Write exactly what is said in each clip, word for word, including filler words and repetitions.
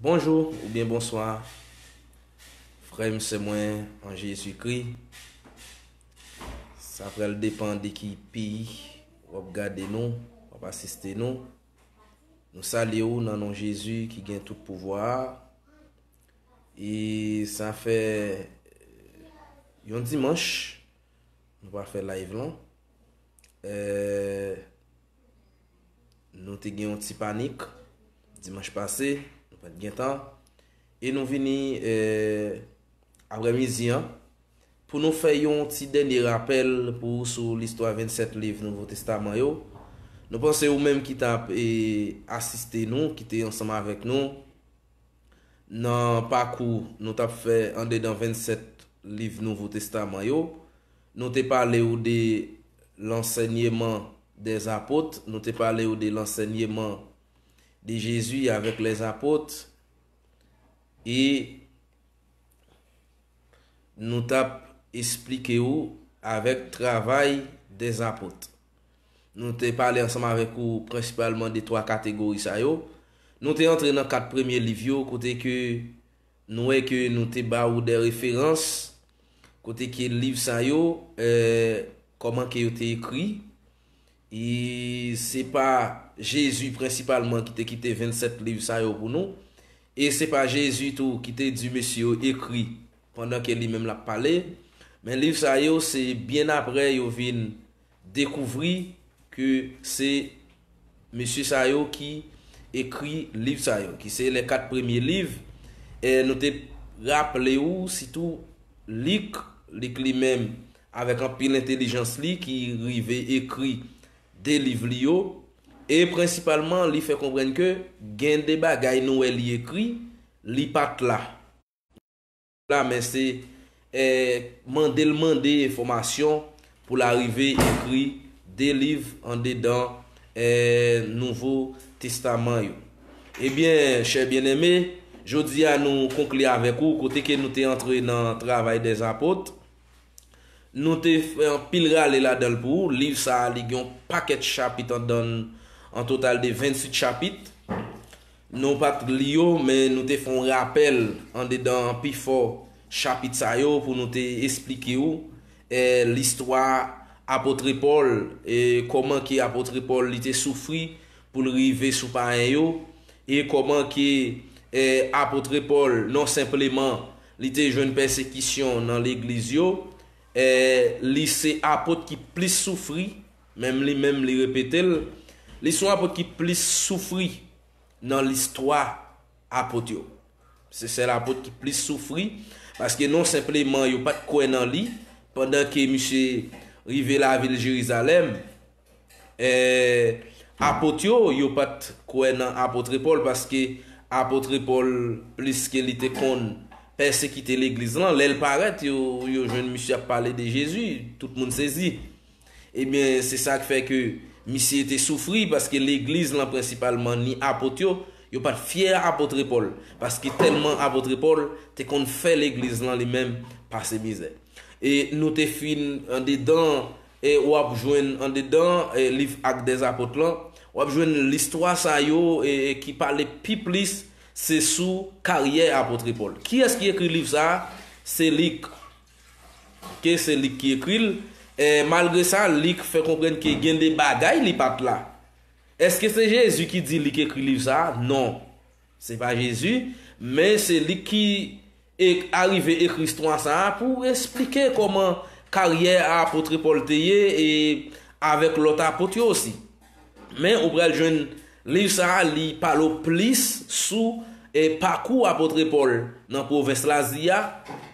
Bonjou oubyen bonswa, frè m, sè mwen an Jezikri. Sa pral depann de ki peyi w ap gade nou, w ap asiste nou. Nou salye w nan non Jezi ki gen tout pouvwa a. E sa fè yon dimanch nou pa fè live lan. Eh, nou te gen yon ti panik dimanch pase, nou pa t gen tan. E nou vini, eh, aprèmidi an pou nou fè yon ti dènye rapèl pou ou sou listwa vennsèt liv Nouvo Testaman yo. Nou panse ou menm ki t ap, eh, asiste nou, ki te ansanm avèk nou nan pakou nou t ap fè andedan vennsèt liv Nouvo Testaman yo. Nou te pale w de l'enseignement des apôtres, nou te pale w de l'enseignement de Jésus avec les apôtres, e nou t ap esplike w avèk travay des apôtres. Nou te pale ansanm avèk ou prensipalman de twa kategori sa yo. Nou te antre nan kat premye liv yo, kote ke nou wè ke nou te ba ou de referans, kote ke liv sa yo, eh, kòman ke yo te ekri. E se pa Jezi prensipalman ki te kite vennsèt liv sa yo pou nou. E se pa Jezi tou ki te di mesye yo ekri pandan ke li menm l ap pale. Men liv sa yo, se byen apre yo vin dekouvri ke se mesye sa yo ki ekri liv sa yo, ki se les quatre premiers livres. E nou te raple ou sitou Lik, Lik li menm, avèk anpil entèlijans li, ki rive ekri de liv li yo. E prensipalman, li fè konprann ke gen de bagay nou wè li ekri, li pa t la. La, men se, eh, mande l mande enfòmasyon pou l arive ekri de liv andedan, eh, Nouvo Testaman yo. Ebyen, chè byeneme, jodi a nou konkli avèk ou, kote ke nou te antre nan Travay dè Apot. Nou te fè anpil rale ladan l pou ou. Liv sa a, li gen yon pakèt chapit andan l, an total de venntuit chapit. Nou pa t li yo, men nou te fè yon rapèl andedan pifò chapit sa yo pou nou te esplike ou, eh, listwa apot Pòl, e kòman ke apot Pòl li te soufri pou l rive sou payen yo, e kòman ke, eh, apot Pòl, non senpleman, li te jwenn pèsekisyon nan legliz yo, eh, li se apot ki plis soufri, menm li menm li repete l, li se yon apot ki plis soufri nan listwa apot yo. Se sèl apot ki plis soufri, paske non senpleman yo pa t kwè nan li, pandan ke misye rive lavil Jerizalèm, eh, apot yo, yo pa t kwè nan apot Pòl, paske apot Pòl, plis ke li te konn pèsekite legliz lan, lè l parèt, yo, yo jwenn misye ap pale de Jezi, tout moun sezi. Ebyen, se sa k fè ke misye te soufri, paske legliz lan prensipalman, ni apot yo, yo pa t fyè apot Pòl, paske tèlman apot Pòl te konn fè legliz lan li menm pase mizè. E nou te fin andedan, e w ap jwenn andedan, e, liv Ak dè Apot lan, w ap jwenn listwa sa yo, e, e ki pale pi plis, se sou karyè apot Pòl. Kiyès ki ekri liv sa a? Se Lik. Ke se Lik ki ekri l. E, malgre sa, Lik fè konprann ke gen de bagay li pa t la. Èske se Jezi ki di Lik ekri liv sa a? Non. Se pa Jezi, men se Lik ki e, arive ekri istwa sa a pou esplike kòman karyè a apot Pòl te ye, e avèk lòt apot yo osi. Men ou pral jwenn liv sa a, li pale w plis sou, e, pakou apot Pòl nan pwovens Lazi a,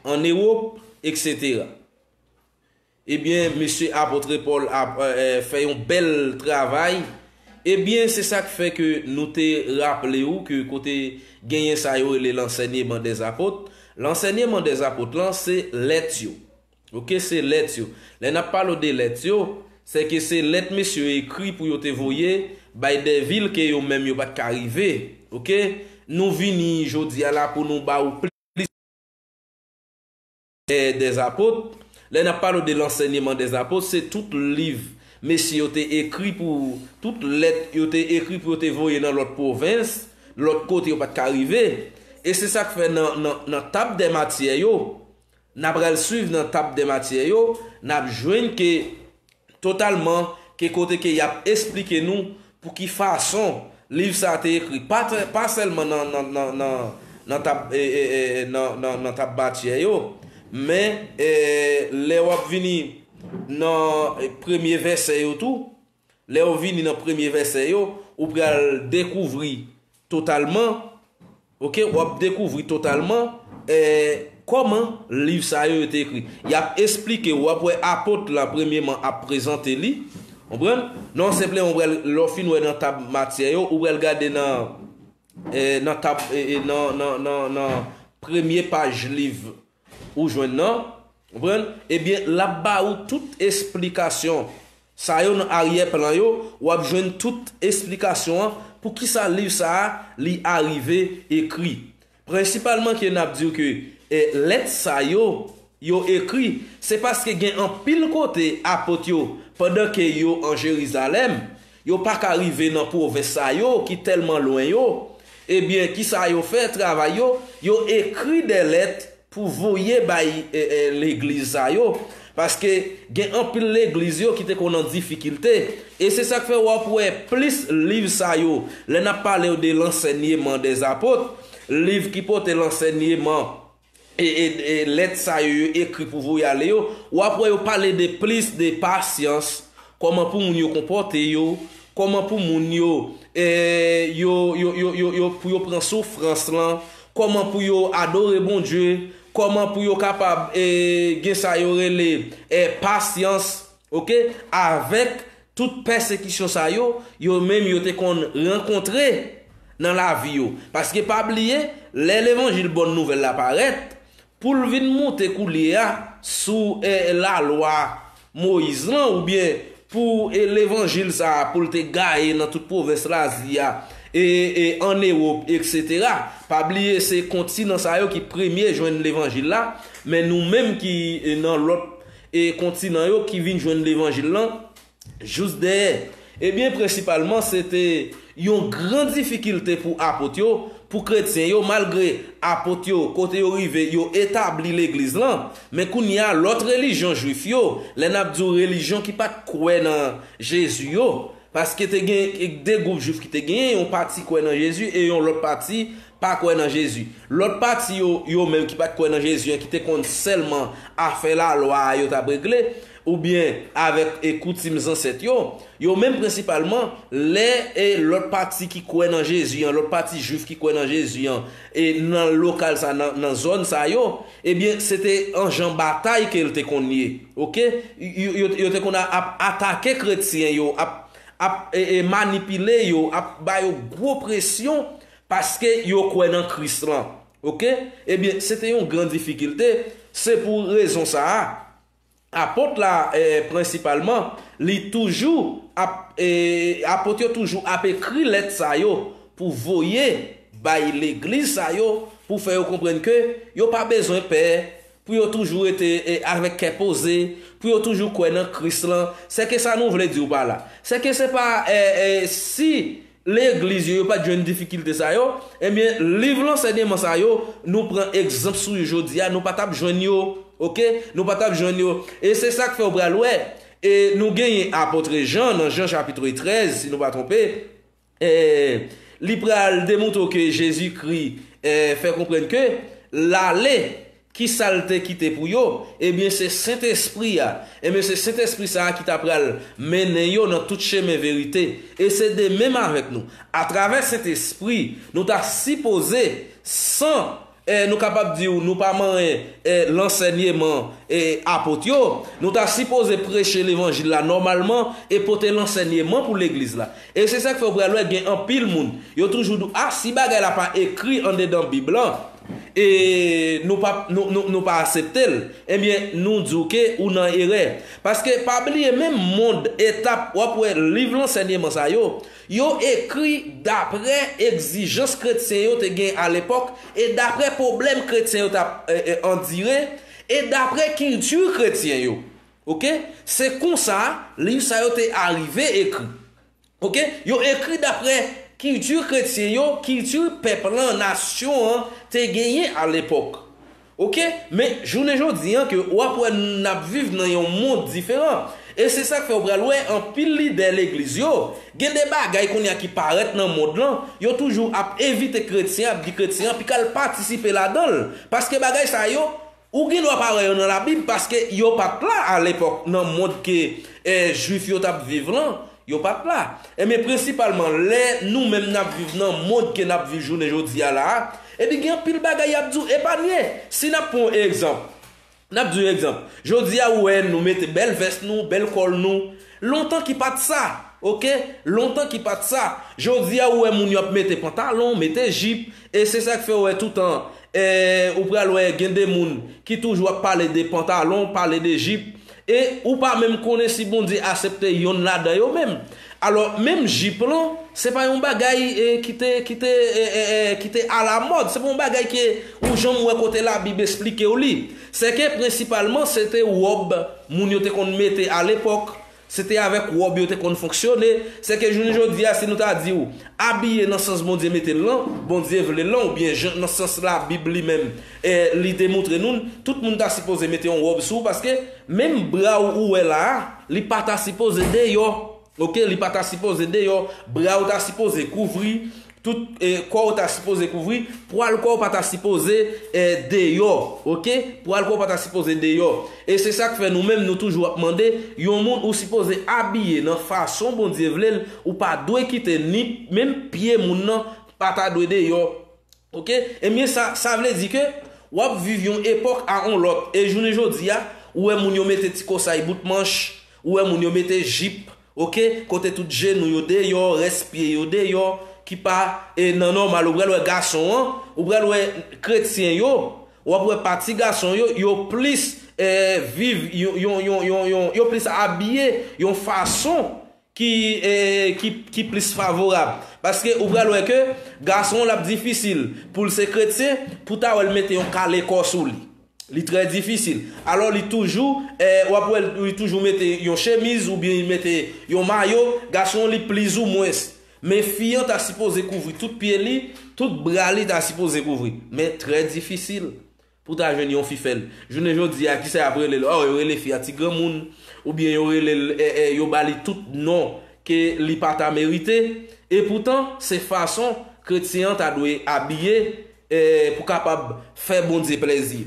ann Ewòp, etsetera. Ebyen, mesye apot Pòl ap, eh, eh, fè yon bèl travay. Ebyen, se sa k fè ke nou te raple ou ke kote genyen sa yo rele l'enseignement des apôtres. L'enseignement des apôtres lan, se lèt yo. Oke, se lèt yo. Lè n ap pale de lèt yo, se ke se lèt mesye yo ekri pou yo te voye bay de vil ke yo menm yo pa t ka rive. Oke? Nou vini jodi a la pou nou ba ou plis, eh, des apôtres. Lè n ap pale de l'enseignement des apôtres, se tout liv mesye yo te ekri pou, tout lèt yo te ekri pou yo te voye nan lòt pwovens, lòt kote yo pa t ka rive. E se sa k fè nan, nan, nan tab dè matyè yo, n ap pral swiv nan tab dè matyè yo, n ap jwenn ke totalman, ke kote ke y ap esplike nou pou ki fason liv sa a te ekri. Pa, pa sèlman nan, nan, nan, nan, nan tab, e, e, e, nan, nan, nan tab matyè yo, men e, lè w ap vini nan e, premye vèsè yo tou, lè w vini nan premye vèsè yo, ou pral dekouvri totalman, oke, w ap dekouvri totalman e, kòman liv sa yo, yo te ekri. Y ap esplike, w ap wè apot la premyeman ap prezante li. Konprann? Non, senpleman, ou pral, lè w fin wè nan tab matyè yo, ou pral gade nan, e, nan tab, e, e, nan, nan, nan, nan premye paj liv ou jwenn nan, konprann? Ebyen, l ap ba ou tout esplikasyon sa yo nan aryè plan yo, w ap jwenn tout esplikasyon an pou kisa liv sa a li arive ekri. Prensipalman ke n ap di w ke e, lèt sa yo, yo ekri, se paske gen anpil kote apot yo, pandan ke yo an Jerizalèm, yo pa ka rive nan pwovens sa yo ki tèlman lwen yo. Ebyen, kisa yo fè? Travay yo, yo ekri de lèt pou voye bay e, e, legliz sa yo. Paske gen anpil legliz yo ki te konn an difikilte. E se sa k fè w ap wè plis liv sa yo, lè n ap pale de lansèyman dèzapot, liv ki pote lansèyman e, e, e lèt sa yo, yo ekri pou voye ale yo, w ap wè yo pale de plis de pasyans, kòman pou moun yo konpòte yo, kòman pou moun yo, e, yo, yo, yo, yo, yo, pou yo pran soufrans lan, kòman pou yo adore Bondye, kòman pou yo kapab e, gen sa yo rele e, pasyans, oke, avèk tout pèsekisyon sa yo, yo menm yo te konn rankontre nan lavi yo. Paske pa bliye, lè levanjil bòn nouvèl la parèt, pou l vin moute koulye a sou e, lalwa Moyiz lan, oubyen pou e, levanjil sa a, pou l te gaye nan tout pwovens Lazi a, e, e an Ewòp, etsetera. Pa bliye, se kontinan sa yo ki premye jwenn levanjil la, men nou menm ki e, nan lòt e, kontinan yo ki vin jwenn levanjil lan, jous dèyè. Ebyen, prensipalman, se te yon gran difikilte pou apot yo, pou kretyen yo, malgre apot yo, kote yo rive, yo etabli legliz lan. Men kounye a, lòt relijyon jwif yo, lè n ap di w relijyon ki pa t kwè nan Jezi yo, paske te gen de gwoup jwif ki te genyen, yon pati kwè nan Jezi e yon lòt pati pa kwè nan Jezi. Lòt pati yo, yo menm ki pa t kwè nan Jezi an, ki te konn sèlman afè lalwa a yo t ap regle, oubyen avèk e koutim zansèt yo, yo menm prensipalman, lè e lòt pati ki kwè nan Jezi an, lòt pati jwif ki kwè nan Jezi an, e nan lokal sa, nan, nan zòn sa yo, ebyen, se te an jan batay ke l te konn ye, oke? Yo, yo, yo te konn ap atake kretyen yo, ap, ap e, e, manipile yo, ap ba yo gwo presyon, paske yo kwè nan Kris lan. Oke? Ebyen, se te yon gran difikilte. Se pou rezon sa a, apot la, e, prensipalman, li toujou ap, e, apot yo toujou ap ekri lèt sa yo pou voye bay legliz sa yo, pou fè yo konprann ke yo pa bezwen pè, pou yo toujou rete e, avèk kè poze, pou yo toujou kwè nan Kris lan. Sèke sa nou vle di w pa la? Sèke se pa e, e, si legliz yo, yo pa t jwenn difikilte sa yo, ebyen, liv lansèyman sa yo, nou pran egzanp sou yo jodi a, nou pa t ap jwenn yo, oke? Nou pa t ap jwenn yo. E se sa k fè w pral wè, e nou genyen apot Jan, nan Jan chapit trèz, si nou pa twonpe, e li pral demontre w ke Jezikri e, fè konprann ke l ale, ki sa l te kite pou yo? Ebyen, se Sentespri a. Ebyen, se Sentespri sa a ki ta pral mennen yo nan tout chemen verite. E se de menm avèk nou. Atravè Sentespri, nou ta sipoze, san, e, nou kapab di w, nou pa manyen e, lansèyman e, apot yo, nou ta sipoze preche levanjil la nòmalman e pote lansèyman pou legliz la. E se sa k fè w pral wè gen anpil moun, yo toujou di w, a, si bagay la pa ekri andedan Bib lan, e nou pa, nou, nou, nou pa aksepte l, ebyen, nou di w ke ou nan erè. Paske, pa bliye, menm mond, etap, w ap wè liv lansèyman sa yo, yo ekri dapre egzijans kretyen yo te gen alepòk, e dapre pwoblèm kretyen yo t ap e, e, andire, e dapre kilti kretyen yo. Oke? Se konsa, liv sa yo te arive ekri. Oke? Yo ekri dapre kilti kretyen yo, kilti pèp lan, nasyon an te genyen alepòk. Oke? Men jounen jodi a ke w ap wè n ap viv nan yon mond diferan. E se sa k fè w pral wè anpil lidè legliz yo, gen de bagay kounye a ki parèt nan mond lan, yo toujou ap envite kretyen, ap di kretyen an pi k al patisipe ladan l. Paske bagay sa yo, ou gen dwa pa wè yo nan Labib, paske yo pa t la alepòk nan mond ke eh, Jwif yo t ap viv lan, yo pa t la. Ebyen, prensipalman, lè nou menm n ap viv nan mond ke n ap viv jounen jodi a la a, ebyen, gen anpil bagay y ap di w epanye. Si n ap pran yon egzanp, n ap di yon egzanp. Jodi a, ou wè nou mete bèl vès nou, bèl kòl nou. Lontan ki pa t sa, oke? Lontan ki pa t sa. Jodi a, ou wè moun yo ap mete pantalon, mete jip. E se sa k fè w wè toutan, eh, ou pral wè gen de moun ki toujou ap pale de pantalon, pale de jip. E ou pa menm konnen si Bondye aksepte yonn ladan yo menm. Alò, menm jip lan, se pa yon bagay eh, ki te, ki te, eh, eh, eh, ki te alamòd. Se pa yon bagay ke ou janm wè kote Labib esplike w li. Se ke prensipalman, se te wòb moun yo te konn mete alepòk. Se te avèk wòb yo te konn fonksyone. Se ke jounen jodi a, si nou ta di w abiye nan sans Bondye mete l lan, Bondye vle l lan, oubyen jan, nan sans Labib li menm, eh, li demontre nou, tout moun ta sipoze mete yon wòb sou w, paske menm bra w ou wè la a, li pa ta sipoze deyò. Oke, li pa ta sipoze deyò, bra w ta sipoze kouvri, tout eh, kò w ta sipoze kouvri, pwal kò w pa ta sipoze eh, deyò, oke? Pwal kò w pa ta sipoze deyò. E se sa k fè nou menm nou toujou ap mande, yon moun ou sipoze abiye nan fason Bondye vle l, ou pa dwe kite ni menm pye moun nan pa ta dwe deyò. Oke? Ebyen sa, sa vle di ke w ap viv yon epòk a yon lòt. E jounen jodi a, ou wè moun yo mete ti kosay bout manch, ou wè moun yo mete jip, oke? Kote tout jenou yo deyò, rès pye yo deyò, ki pa e nan nòmal. Ou pral wè gason an, ou pral wè kretyen yo, w ap wè pati gason yo, yo plis eh, viv, yo, yo, yo, yo, yo, yo plis abiye yon fason ki, eh, ki, ki plis favorab. Paske ou pral wè ke gason l ap difisil pou l se kretyen, pou ta wè l mete yon kale kò sou li. Li trè difisil. Alò, li toujou, eh, w ap wè l, li toujou mete yon chemiz oubyen li mete yon mayo, gason li plizoumwens. Men fi an ta sipoze kouvri tout pye li, tout bra li ta sipoze kouvri. Men trè difisil pou ta jwenn yon fi fè l. Jounen jodi a, kisa y ap rele l? Oh, yo rele fi a ti granmoun, oubyen yo rele l, eh, eh, yo ba li tout non ke li pa ta merite. E poutan, se fason kretyen an ta dwe abiye, eh, pou kapab fè Bondye plèzi.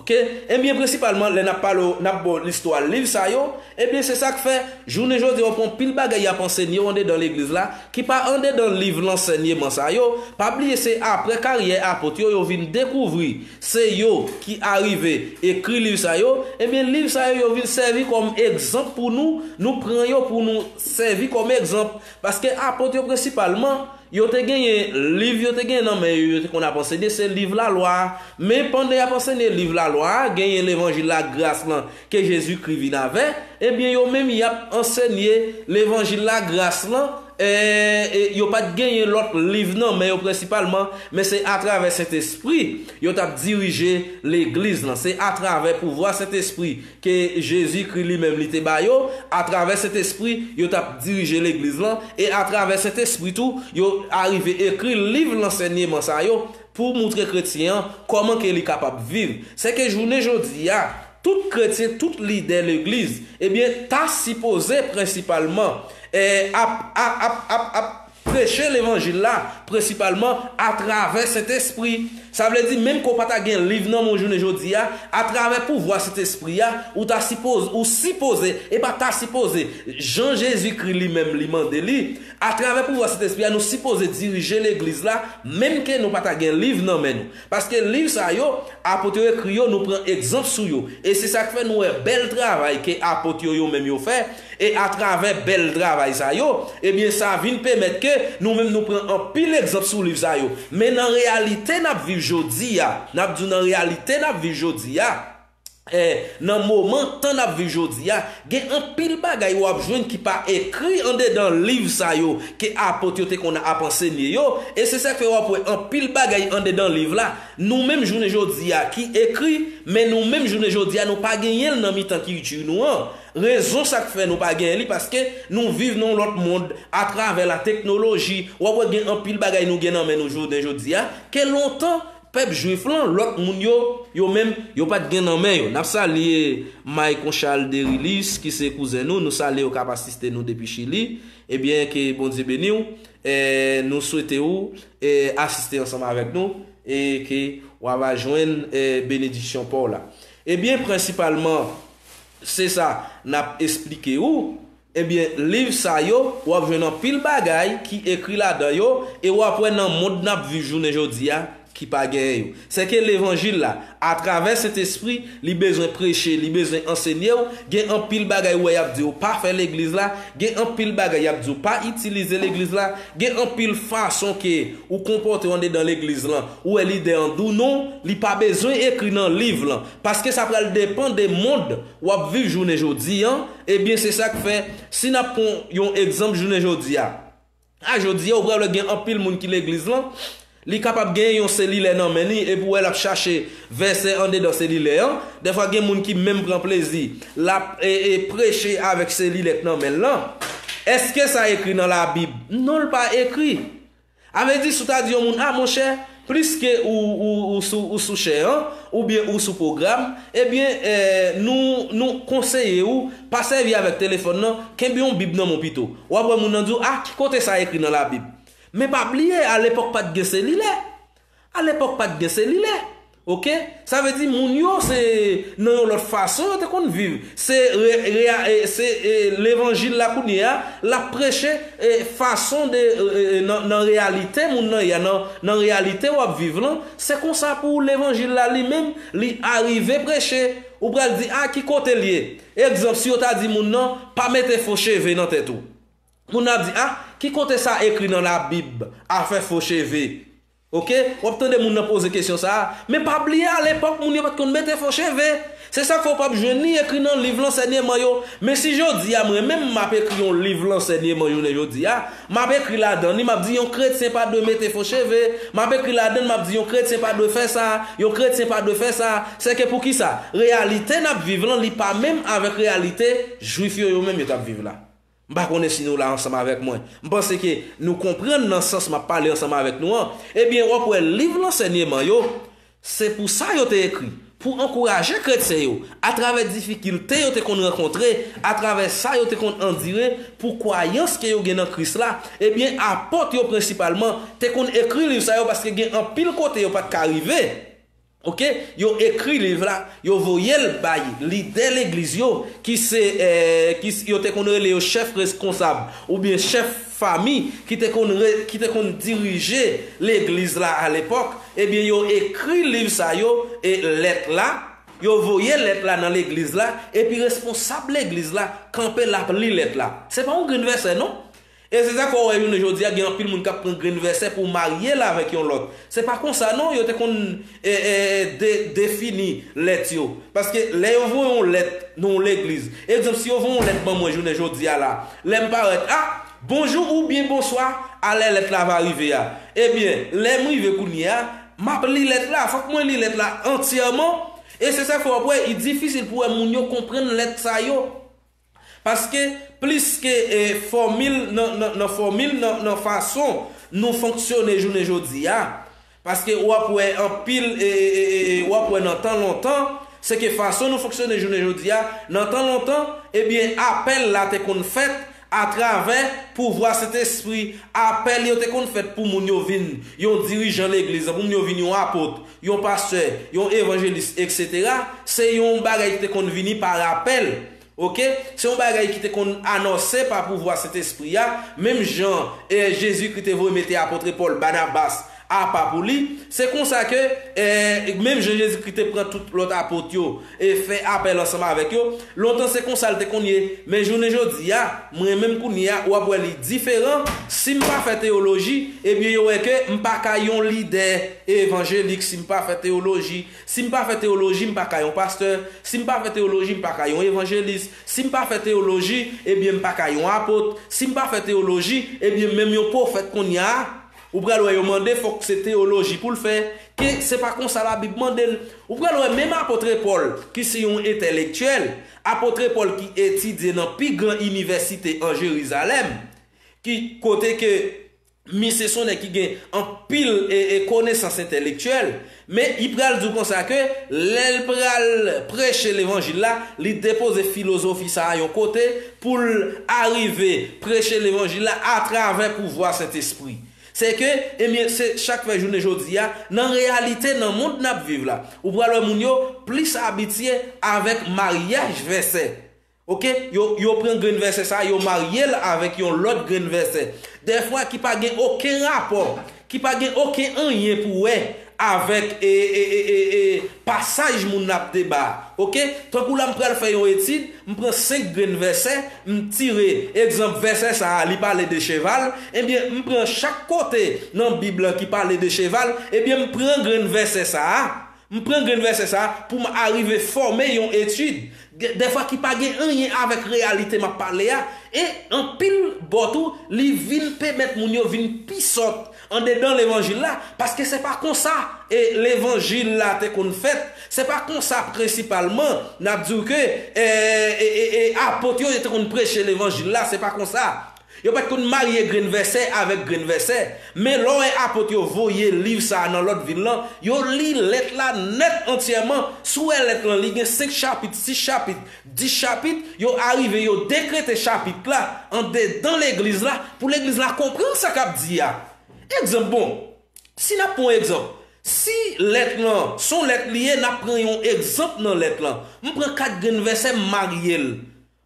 Oke? Ebyen, prensipalman, lè n ap pale w, n ap ba w listwa liv sa yo, ebyen, se sa k fè, jounen jodi a, w pran pil bagay y ap ansenye w andedan legliz la, ki pa andedan liv lansèyman sa yo. Pa bliye, se apre karyè apot yo, yo vin dekouvri se yo ki arive ekri liv sa yo. Ebyen, liv sa yo, yo vin sèvi kòm egzanp pou nou, nou pran yo pou nou sèvi kòm egzanp. Paske apot yo, prensipalman, yo te genyen liv, yo te genyen nan men yo, yo te konn ap ansenye, se liv lalwa a. Men pandan y ap ansenye liv lalwa a, genyen levanjil lagras lan ke Jezikri vin avè, ebyen, yo menm y ap ansenye levanjil lagras lan, eh, e yo pa t genyen lòt liv nan men yo prensipalman, men se atravè Sentespri yo t ap dirije legliz lan. Se atravè pouvwa Sentespri ke Jezikri li menm li te ba yo, atravè Sentespri, yo t ap dirije legliz lan, e atravè Sentespri tou, yo arive ekri liv lansèyman sa yo pou moutre kretyen an kòman ke li kapab viv. Se ke jounen jodi a, tout kretyen, tout lidè legliz, ebyen, ta sipoze prensipalman, eh, ap, ap, ap, ap, ap preche levanjil la, prensipalman atravè Sentespri. Sa vle di, menm ke w pa ta gen liv nan men w jounen jodi a, atravè pouvwa Sentespri a, ou ta sipoze, ou sipoze, e pa ta sipoze, jan Jezikri li menm li mande li, atravè pouvwa Sentespri a, nou sipoze dirije legliz la, menm ke nou pa ta gen liv nan men nou. Paske liv sa yo, apot yo ekri yo, nou pran egzanp sou yo. E se sa k fè nou wè bèl travay ke apot yo, yo menm yo fè, e atravè bèl travay sa yo, ebyen, sa vin pèmèt ke nou menm nou pran anpil egzanp sou liv sa yo. Men nan reyalite n ap viv jodi a, n ap di w nan reyalite n ap viv jodi a, eh, nan moman tan n ap viv jodi a, gen anpil bagay w ap jwenn ki pa ekri andedan liv sa yo ke apot yo te konn ap ansenye yo. E se sa k fè w ap wè anpil bagay andedan liv la, nou menm jounen jodi a ki ekri, men nou menm jounen jodi a, nou pa genyen l nan mitan kilti nou an. Rezon sa k fè nou pa genyen li, paske nou viv nan yon lòt mond atravè la teknoloji. W ap wè gen anpil bagay nou gen nan men nou jounen jodi a, ke lontan, pèp jwif lan, lòt moun yo, yo menm, yo pa t gen nan men yo. N ap salye May Conchal Derilis, ki se kouzen nou, nou salye yo k ap asiste nou depi Chili. Ebyen, ke Bondye beni w. E nou swete w e asiste ansanm avèk nou e ke w a va jwenn e benediksyon pa w la. Ebyen, prensipalman, se sa n ap esplike w. Ebyen, liv sa yo, w ap jwenn anpil bagay ki ekri ladan yo, e w ap wè nan mond n ap viv jounen jodi a, ki pa genyen yo. Sèke levanjil la, atravè Sentespri, li bezwen preche, li bezwen ansenye w. Gen anpil bagay ou wè y ap di w pa fè legliz la, gen anpil bagay y ap di w pa itilize legliz la, gen anpil fason ke ou konpòte w andedan legliz lan, ou wè lidè an di w non, li pa bezwen ekri nan liv lan, paske sa pral depann de mond w ap viv jounen jodi an. Ebyen, se sa k fè, si n ap pran yon egzanp jounen jodi a, a jodi a, ou pral wè gen anpil moun ki legliz lan, li kapab gen yon selilè nan men li, epi w wè l ap chache vèsè andedan selilè an. Dèfwa gen moun ki menm pran plezi, l ap e, e, preche avèk selilè k nan men l lan. Èske sa ekri nan Labib? Non, l pa ekri. A vle di, si w ta di yon moun, a, monchè, pliske ou, ou, ou sou, ou sou chè an, oubyen ou sou pwogram, ebyen, e, nou, nou konseye ou pa sèvi avèk telefòn nan, kenbe yon Bib nan men w pito. W ap wè moun nan di w, a, ki kote sa ekri nan Labib? Men pa bliye, alepòk pa t gen selilè. Alepòk pa t gen selilè. Oke? Sa vle di moun yo se nan yon lòt fason yo te konn viv. Se re, rea- e, se e, levanjil la kounye a, l ap preche e, fason de e, e, nan, nan reyalite moun nan ye a, nan, nan reyalite w ap viv lan. Se konsa pou levanjil la li menm, li arive preche. Ou pral di, a, ki kote l ye? Egzanp, si yo ta di moun nan, pa mete fo cheve nan tèt ou. Moun nan ap di, a, ki kote sa ekri nan Labib, afè fo cheve? Oke? W ap tande moun nan poze kesyon sa a. Men pa bliye, alepòk, moun yo pa t konn mete fo cheve. Se sa k fè w p ap jwenn li ekri nan liv lansèyman yo. Men si jodi a, mwen menm, m ap ekri yon liv lansèyman jounen jodi a, m ap ekri ladan li, m ap di yon kretyen pa dwe mete fo cheve. M ap ekri ladan l, m ap di yon kretyen pa dwe fè sa, yon kretyen pa dwe fè sa. Sèke poukisa? Reyalite n ap viv lan, li pa menm avèk reyalite jwif yo, yo menm yo t ap viv la. M pa konnen si nou la ansanm avèk mwen. M panse ke nou konprann nan sans m ap pale ansanm avèk nou an. Ebyen, w ap wè liv lansèyman yo, se pou sa yo te ekri, pou ankouraje kretyen yo, atravè difikilte yo te konn rankontre, atravè sa yo te konn andire, pou kwayans ke yo gen nan Kris la, ebyen, apot yo prensipalman te konn ekri liv sa yo paske gen anpil kote yo pa t ka rive. Oke, yo ekri liv la, yo voye l bay lidè legliz yo, ki se, eh, ki s- yo te konn rele yo chèf reskonsab, oubyen chèf fami, ki te konn re- ki te konn dirije legliz la alepòk. Ebyen, yo ekri liv sa yo, e lèt la, yo voye lèt la nan legliz la, epi responsab legliz la kanpe l ap li lèt la. Se pa yon grenn vèsè, non. E se sa k fè w wè jounen jodi a gen anpil moun k ap pran grenn vèsè pou marye l avèk yon lòt. Se pa konsa non, yo te konn e, e, de, defini lèt yo. Paske lè yo voye yon lèt nan yon legliz, egzanp, si yo voye yon lèt ban mwen jounen jodi a la, lè m parèt, a, bonjou oubyen bonswa, a lè lèt la va rive a. Ebyen, lè m rive kounye a, m ap li lèt la, fòk mwen li lèt la antyèman. E se sa k fè w ap wè, li difisil pou wè moun yo konprann lèt sa yo. Paske plis ke e, fòmil nan, nan, nan fòmil nan, nan fason nou fonksyone jounen jodi a. Paske w ap wè anpil, e, e, e, e, w ap wè nan tan lontan, se ke fason nou fonksyone jounen jodi a, nan tan lontan, ebyen, apèl la te konn fèt atravè pouvwa Sentespri. Apèl yo te konn fèt pou moun yo vin yon dirijan legliz, pou moun yo vin yon apot, yon pastè, yon evanjelis, etsetera. Se yon bagay ki te konn vini pa apèl. Oke? Se yon bagay ki te konn anonse pa pouvwa Sentespri a, menm jan e Jezikri te voye mete apot Pòl, Banabas, apa pou li. Se konsa ke e, menm jan Jezikri te pran tout lòt apot yo e fè apèl ansanm avèk yo, lontan se konsa l te konn ye. Men jounen jodi a, mwen menm kounye a, w ap wè li diferan. Si m pa fè teyoloji, ebyen yo wè ke m pa ka yon lidè evanjelik si m pa fè teyoloji. Si m pa fè teyoloji, m pa ka yon pastè. Si m pa fè teyoloji, m pa ka yon evanjelis. Si m pa fè teyoloji, ebyen m pa ka yon apot. Si m pa fè teyoloji, ebyen menm yon pwofèt kounye a, Ou pral wè yo mande fòk se teyoloji pou l fè, ke se pa konsa Labib mande l. Ou pral wè menm apot Pòl, ki se yon entèlektyèl, apot Pòl ki etidye nan pi gran inivèsite an Jerizalèm, ki kote ke misye se yon nèg ki gen anpil e, e konesans entèlektyèl, men li pral di w konsa ke lè l pral preche levanjil la, li depoze filozofi sa a yon kote pou l arive preche levanjil la atravè pouvwa Sentespri. Se ke, ebyen, se chak fè jounen jodi a, nan reyalite, nan mond n ap viv la, ou pral wè moun yo plis abitye avèk maryaj vèsè. Oke? Yo, yo pran grenn vèsè sa, yo marye l avèk yon lòt grenn vèsè. Dèfwa ki pa gen okenn rapò, ki pa gen okenn anyen pou wè avèk e, e, e, e, e, pasaj moun n ap deba a. Oke? Tankou la m pral fè yon etid, m pran senk grenn vèsè, m tire egzanp vèsè sa a, li pale de cheval, ebyen, m pran chak kote nan Bib lan ki pale de cheval, ebyen, m pran grenn vèsè sa a, m pran grenn vèsè sa a pou m arive fòme yon etid, de- dèfwa ki pa gen anyen avèk reyalite m ap pale a, e anpil bò tou, li vin pèmèt moun yo vin pi sòt andedan levanjil la, paske se pa konsa e levanjil la te konn fèt, se pa konsa prensipalman n ap di w ke e, e, e, e, apot yo te konn preche levanjil la, se pa konsa. Yo pa t konn marye grenn vèsè avèk grenn vèsè, men lè w wè apot yo voye liv sa a nan lòt vil lan, yo li lèt la nèt antyèman. Si w wè lèt lan, li gen senk chapit, sis chapit, dis chapit, yo arive, yo dekrete chapit la andedan legliz la, pou legliz la konprann sa k ap di a. Egzanp, bon, si n ap pran yon egzanp, si lèt lan, se yon lèt li ye, n ap pran yon egzanp nan lèt lan. M pran kat grenn vèsè, m marye l.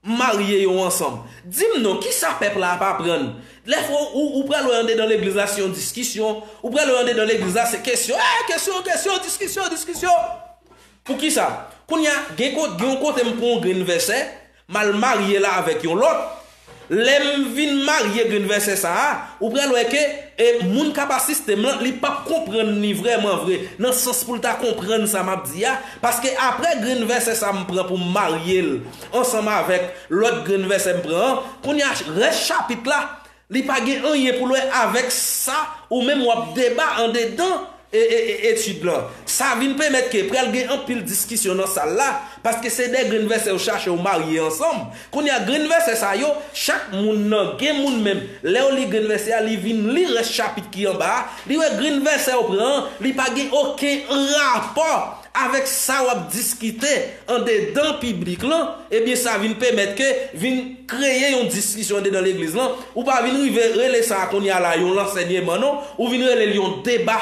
M marye yo ansanm. Di m non, kisa pèp la ap aprann? Lè fwa ou, ou pral wè andedan legliz la, se yon diskisyon. Ou pral wè andedan legliz la, se kesyon. Eh, kesyon, kesyon, diskisyon, diskisyon. Poukisa? Kounye a, gen kote, gen yon kote m pran yon grenn vèsè, m al marye l avèk yon lòt. Lè m vin marye grenn vèsè sa a, ou pral wè ke e, moun k ap asiste m lan, li p ap konprann li vrèman vre, nan sans pou l ta konprann sa m ap di a, paske apre grenn vèsè sa m pran pou m marye l ansanm avèk lòt grenn vèsè m pran an, kounye a, rès chapit la, li pa gen anyen pou l wè avèk sa ou menm w ap deba andedan e, e, e, etid lan. Sa vin pèmèt ke pral gen anpil diskisyon nan sal la, paske se de grenn vèsè yo chache yo marye ansanm. Kounye a, grenn vèsè sa yo, chak moun nan, gen moun menm, lè yo li grenn vèsè a, li vin li rès chapit ki anba a, li wè grenn vèsè yo pran an, li pa gen okenn rapò avèk sa w ap diskite andedan piblik lan, ebyen sa vin pèmèt ke vin kreye yon diskisyon andedan legliz lan. Ou pa vin rive rele sa a kounye a la yon lansèyman non, ou vin rele l yon deba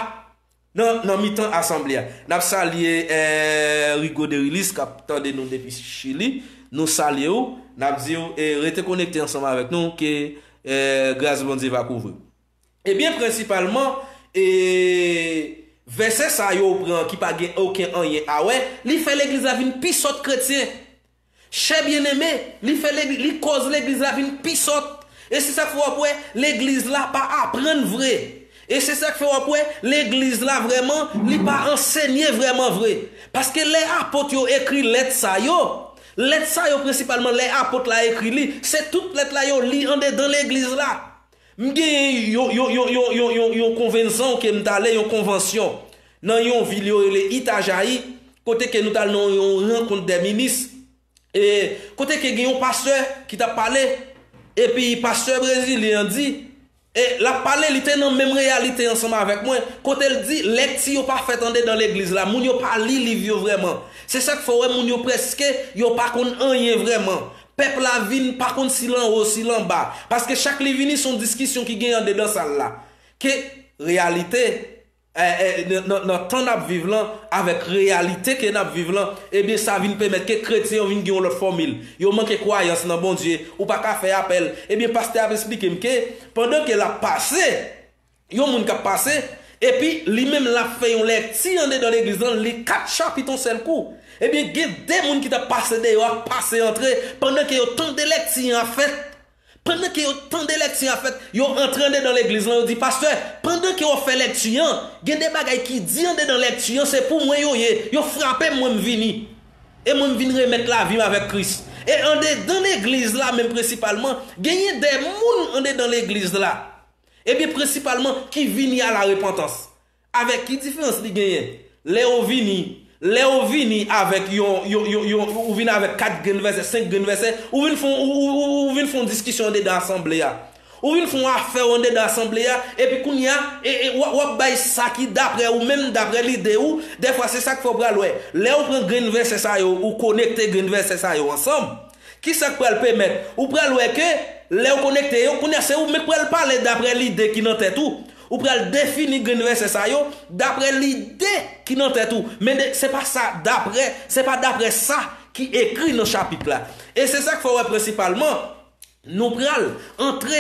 nan, nan mitan asanble a. N ap salye eh, Rigo Derilis k ap tande nou depi Chili. Nou salye w, n ap di w e rete konekte ansanm avèk nou ke eh, gras Bondye va kouvri w. Ebyen, prensipalman, e vèsè sa yo pran ki pa gen okenn anyen a wè, li fè legliz la vin pi sòt kretyen. Chè byeneme, li fè legliz, li kòz legliz la vin pi sòt. E se sa k fè w ap wè legliz la pa aprann vre. E se sa k fè w ap wè legliz la vrèman, li pa ansenye vrèman vre. Paske lè apot yo ekri lèt sa yo, lèt sa yo prensipalman lè apot la ekri li, se tout lèt la yo li andedan legliz la. M genyen yon, yon, yon, yon, yon, yon, yon konvensyon ke m t ale, yon konvansyon, nan yon vil yo rele Itajaí, kote ke nou t al nan yon rankont dè minis, e kote ke gen yon pastè ki t ap pale, epi pastè brezilyen an di, e l ap pale, li te nan menm reyalite ansanm avèk mwen, kote l di, lèkti yo pa fèt andedan legliz la, moun yo pa li liv yo vrèman. Se sa k fè w wè moun yo prèske, yo pa konn anyen vrèman. Pèp la vin pa konn si l anwo, si l anba. Paske chak li vini, se yon diskisyon ki genyen andedan sal la. Ke reyalite, eh, eh, nan, nan, nan tan n ap viv lan, avèk reyalite ke n ap viv lan, ebyen, sa vin pèmèt ke kretyen yo vin gen yon lòt fòmil. Yo manke kwayans nan Bondye, ou pa ka fè apèl. Ebyen, pastè ap esplike m ke, pandan ke l ap pase, yon moun k ap pase, epi li menm l ap fè yon lèkti andedan legliz lan, li kat chapit yon sèl kou. Ebyen, gen de moun ki t ap pase deyò ak pase antre, pandan ke yo tande lèkti an ap fèt. Pandan ke yo tande lèkti an ap fèt, yo antre andedan legliz lan, yo di, pastè, pandan ke w ap fè lèkti an, gen de bagay ki di andedan lèkti an, se pou mwen yo ye, yo frape m, mwen m vini. E mwen m vin remèt lavi m avèk Kris. E andedan legliz la, menm prensipalman, genyen de moun andedan legliz la. Ebyen, prensipalman, ki vini a la repantans. Avèk ki diferans li genyen? Lè ou vini, lè ou vini avèk yon, yon, yon, yon, ou vini avèk kat grenn vèsè, senk grenn vèsè, ou vin fè, ou, ou, ou, ou vin fè yon diskisyon andedan asanble a. Ou vin fè yon afè andedan asanble a, epi kounye a, e, e, w ap, w ap bay sa ki daprè ou menm, daprè lide ou, dèfwa se sa k fè w pral wè. Lè ou pran grenn vèsè sa yo, ou konekte grenn vèsè sa yo ansanm, ki sa k pral pèmèt? Ou pral wè ke lè ou konekte yo, kounye a se ou menm k pral pale daprè lide ki nan tèt ou. Ou pral defini grenn vèsè sa yo daprè lide ki nan tèt ou. Men de, se pa sa daprè, se pa daprè sa ki ekri nan chapit la. E se sa k fè w wè prensipalman, nou pral antre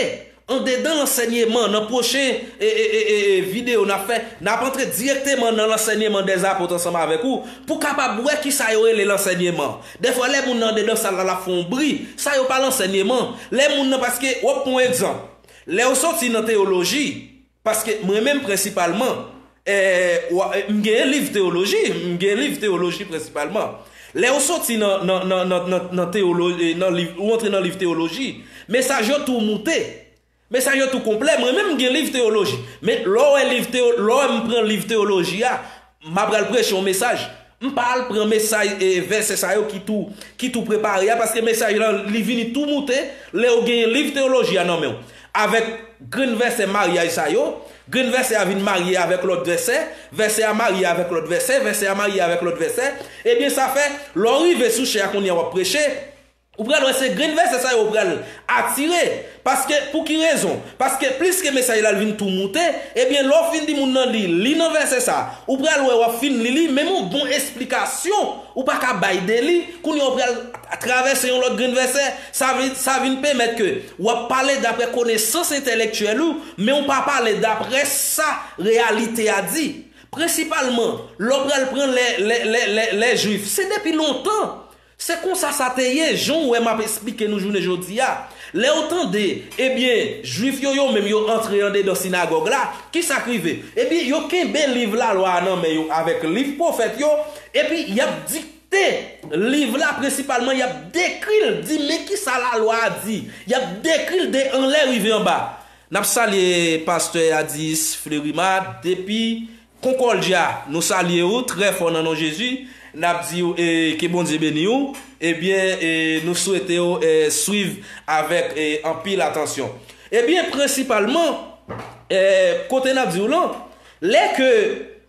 andedan lansèyman nan pwochen e, e, e, e, e, videyo n ap fè. N ap antre dirèkteman nan lansèyman dèzapot ansanm avèk ou pou kapab wè ki sa yo rele lansèyman. Dèfwa, lè moun nan andedan sal la, l ap fè yon bri, sa yo pa lansèyman. Lè moun nan, paske, w ap pran yon egzanp. Lè ou soti nan teyoloji, paske mwen menm prensipalman, eh, wa- eh, m gen liv teyoloji, m gen liv teyoloji prensipalman. Lè ou soti nan, nan, nan, nan, nan, nan teyolo- eh, nan liv, ou antre nan liv teyoloji, mesaj yo tou moute. Mesaj yo tou konplè, mwen menm m gen liv teyoloji. Men lè w wè liv teyo- lè w wè m pran liv teyoloji a, m ap pral preche yon mesaj. M pa al pran mesaj e vèsè sa yo ki tou, ki tou prepare a, paske mesaj lan li vini tou moute lè w gen liv teyoloji a nan men w. Avèk grenn vèsè maryaj sa yo, grenn vèsè a vin marye avèk lòt vèsè, vèsè a marye avèk lòt vèsè, vèsè a marye avèk lòt vèsè. Ebyen, sa fè, lè w rive sou chè a kounye a w ap preche, ou pral wè se grenn vèsè sa yo ou pral atire. Paske, pou ki rezon? Paske plis ke mesaj la l vin tou moute, ebyen, lè w fin di moun nan li, li nan vèsè sa, ou pral wè w ap fin li li, menm yon bon esplikasyon ou pa ka bay de li, kounye a ou pral travèse yon lòt grenn vèsè, sa vin, sa vin pèmèt ke w ap pale daprè konesans entèlektyèl ou, men ou pa pale daprè sa reyalite a di. Prensipalman, lè w pral pran lè, lè, lè, lè, lè Jwif, se depi lontan. Se konsa sa te ye, jan w wè m ap esplike nou jounen jodi a. Lè w tande, ebyen, Jwif yo, yo menm, yo antre andedan sinagòg la, ki sa k rive? Ebyen, yo kenbe liv lalwa a nan men yo avèk liv pwofèt yo, epi y ap dikte liv la, prensipalman, y ap dekri l, di men ki sa lalwa a di. Y ap dekri l de anlè rive anba. N ap salye pastè Adis Fleurima depi Concordia, nou salye w trè fò nan non Jezi. N ap di w, e, ke Bondye beni w. Ebyen, e, nou swete w, e, swiv avèk, e, anpil atansyon. Ebyen, prensipalman, e, kote n ap di w lan, lè ke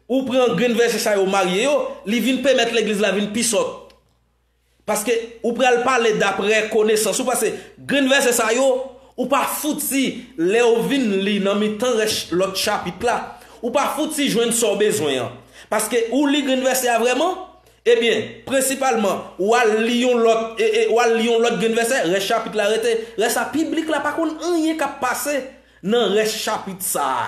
ou pran grenn vèsè sa yo marye yo, li vin pèmèt legliz la vin pi sòt. Paske ou pral pale daprè konesans ou, paske grenn vèsè sa yo, ou pa fouti, lè w vin li nan mitan rès lòt chapit la, ou pa fouti jwenn sa w bezwen an. Paske ou li grenn vèsè a vrèman, ebyen, prensipalman, w al li yon lòt, e, e, w al li yon lòt grenn vèsè, rès chapit la rete, rès sa piblik la pa konn anyen k ap pase nan rès chapit sa a.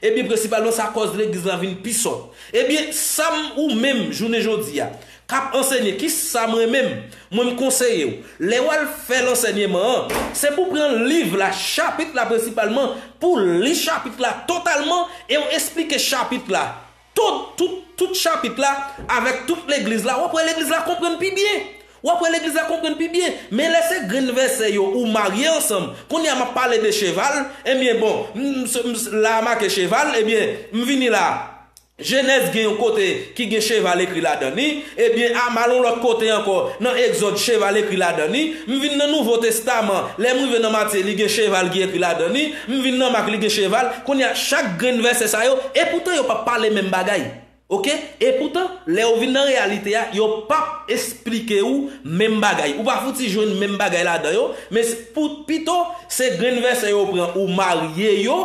Ebyen, prensipalman, sa kòz legliz la vin pi sòt. Ebyen, sa m ou menm, jounen jodi a, k ap ansenye, ki sa mwen menm, mwen m konseye w. Lè w al fè lansèyman an, se pou pran liv la, chapit la prensipalman, pou li chapit la totalman, e w esplike chapit la. Tout, tout, tout chapit la, avèk tout legliz la, w ap wè legliz la konprann pi byen. W ap wè legliz la konprann pi byen. Men lè se grenn vèsè yo ou marye ansanm, kounye a m ap pale de cheval, ebyen bon, m, m, m, la a make cheval, ebyen, m vini la. Jenèz gen yon kote ki gen cheval ekri ladan li, ebyen, a m al yon lòt kote ankò, nan Egzòd, cheval ekri ladan li, m vin nan Nouvo Testaman, lè m rive nan Matye, li gen cheval ki ekri ladan li, m vin nan Mak, li gen cheval, kounye a, chak grenn vèsè sa yo, epoutan yo p ap pale menm bagay. Oke? Epoutan, lè ou vin nan reyalite a, yo p ap esplike ou menm bagay. Ou pa fouti jwenn menm bagay ladan yo, men s- pou, pito, se grenn vèsè yo pran, ou marye yo,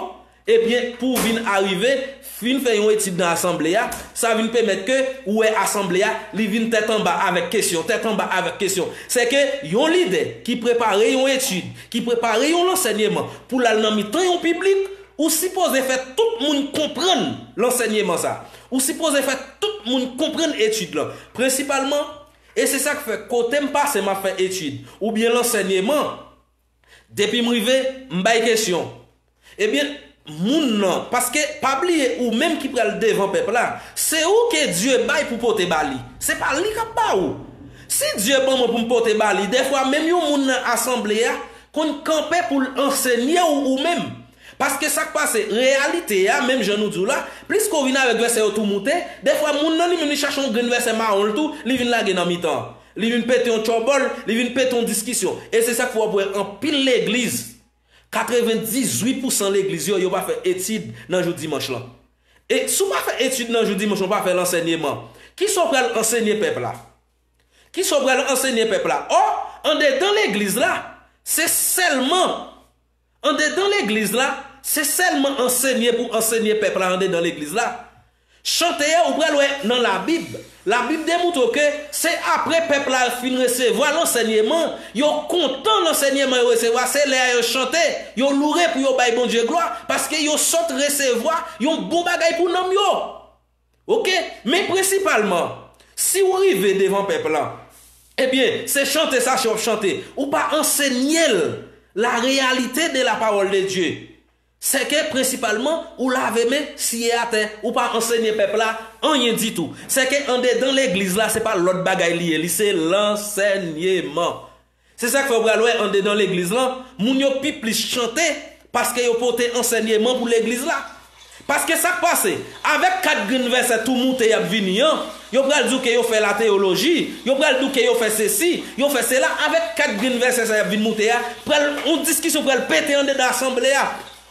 ebyen, pou w vin arive, fin fè yon etid nan asanble a, sa vin pèmèt ke ou wè asanble a, li vin tèt anba avèk kesyon, tèt anba avèk kesyon. Sèke yon lidè ki prepare yon etid, ki prepare yon lansèyman pou l al nan mitan yon piblik, ou sipoze fè tout moun konprann lansèyman sa. Ou sipoze fè tout moun konprann etid lan. Prensipalman, e se sa k fè kote m pase m ap fè etid, oubyen lansèyman, depi m rive, m bay kesyon. Ebyen, moun nan, paske pa bliye ou menm ki pral devan pèp la, se ou ke Dye bay pou pote ba li. Se pa li k ap ba ou. Si Dye ban mwen pou m pote ba li, dèfwa menm yon moun nan asanble a konn kanpe pou l ansenye w ou menm. Paske sa k pase, reyalite a, menm jan nou di w la, plis ke w vin avèk vèsè yo tou moute, dèfwa moun nan li menm li chache yon grenn vèsè mawon l tou, li vin lage nan mitan. Li vin pete yon tchòbòl, li vin pete yon diskisyon. E se sa k fè w ap wè anpil legliz, katrevendizuit pousan legliz yo, yo pa fè etid nan jou dimanch lan. E si w pa fè etid nan jou dimanch lan, w pa fè lansèyman, kisa w pral ansenye pèp la? Kisa w pral ansenye pèp la? Ò, andedan legliz la, se sèlman Andedan legliz la, se sèlman ansenye pou ansenye pèp la andedan legliz la. Chante a, ou pral wè nan Labib. Labib demontre w ke se apre pèp la fin resevwa lansèyman, yo kontan lansèyman yo resevwa, se lè a yo chante, yo loure pou yo bay Bondye glwa, paske yo sot resevwa yon bon bagay pou nanm yo. Oke? Men prensipalman, si w rive devan pèp lan, ebyen, se chante sa w ap chante. Ou pa ansenye l la réalité de la parole de Dieu. Sèke prensipalman, ou lave men, siye atè, ou pa ansenye pèp la anyen ditou. Sèke andedan legliz la, se pa lòt bagay li ye, li se lansèyman. Se sa k fè w pral wè andedan legliz lan, moun yo pi plis chante paske yo pote ansèyman pou legliz la. Paske sa k pase, avèk kat grenn vèsè tou moute y ap vini an, yo pral di w ke yo fè lateyoloji, yo pral di w ke yo fè sesi, yo fè sela, avèk kat grenn vèsè sa y ap vin moute a, pral, yon diskisyon pral pete andedan asanble a.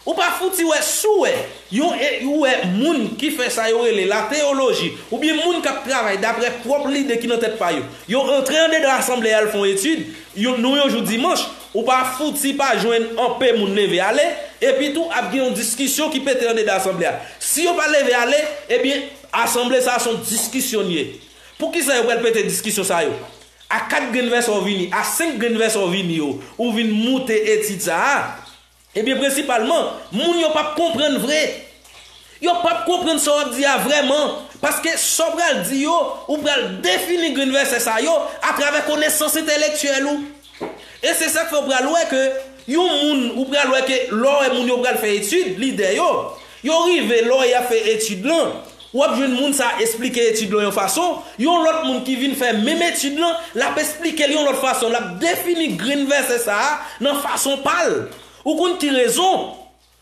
Ou pa fouti wè, si w wè yon e, ou wè moun ki fè sa yo rele lateyoloji, oubyen moun k ap travay daprè pwòp lide ki nan tèt pa yo, yo antre andedan asanble a al fè yon etid, yo, nou yon jou dimanch, ou pa fouti pa jwenn anpe moun leve ale, epi tou ap gen yon diskisyon ki pete andedan asanble a. Si yo pa leve ale, ebyen, asanble sa a se yon diskisyon l ye. Poukisa yo pral pete diskisyon sa yo? A kat grenn vèsè w vini, a senk grenn vèsè w vini yo, ou vin moute etid sa a. Ebyen, prensipalman, moun yo p ap konprann vre. Yo p ap konprann sa w ap di a vrèman, paske sa w pral di yo, ou pral defini grenn vèsè sa yo atravè konesans entèlektyèl ou. E se sa k fè w pral wè ke yon moun, ou pral wè ke lè w wè moun yo pral fè etid, lidè yo, yo rive lè y ap fè etid lan, w ap jwenn moun sa a esplike etid lan yon fason, yon lòt moun ki vin fè menm etid lan, l ap esplike l yon lòt fason, l ap defini grenn vèsè sa a nan fason pa l. Ou konn ki rezon?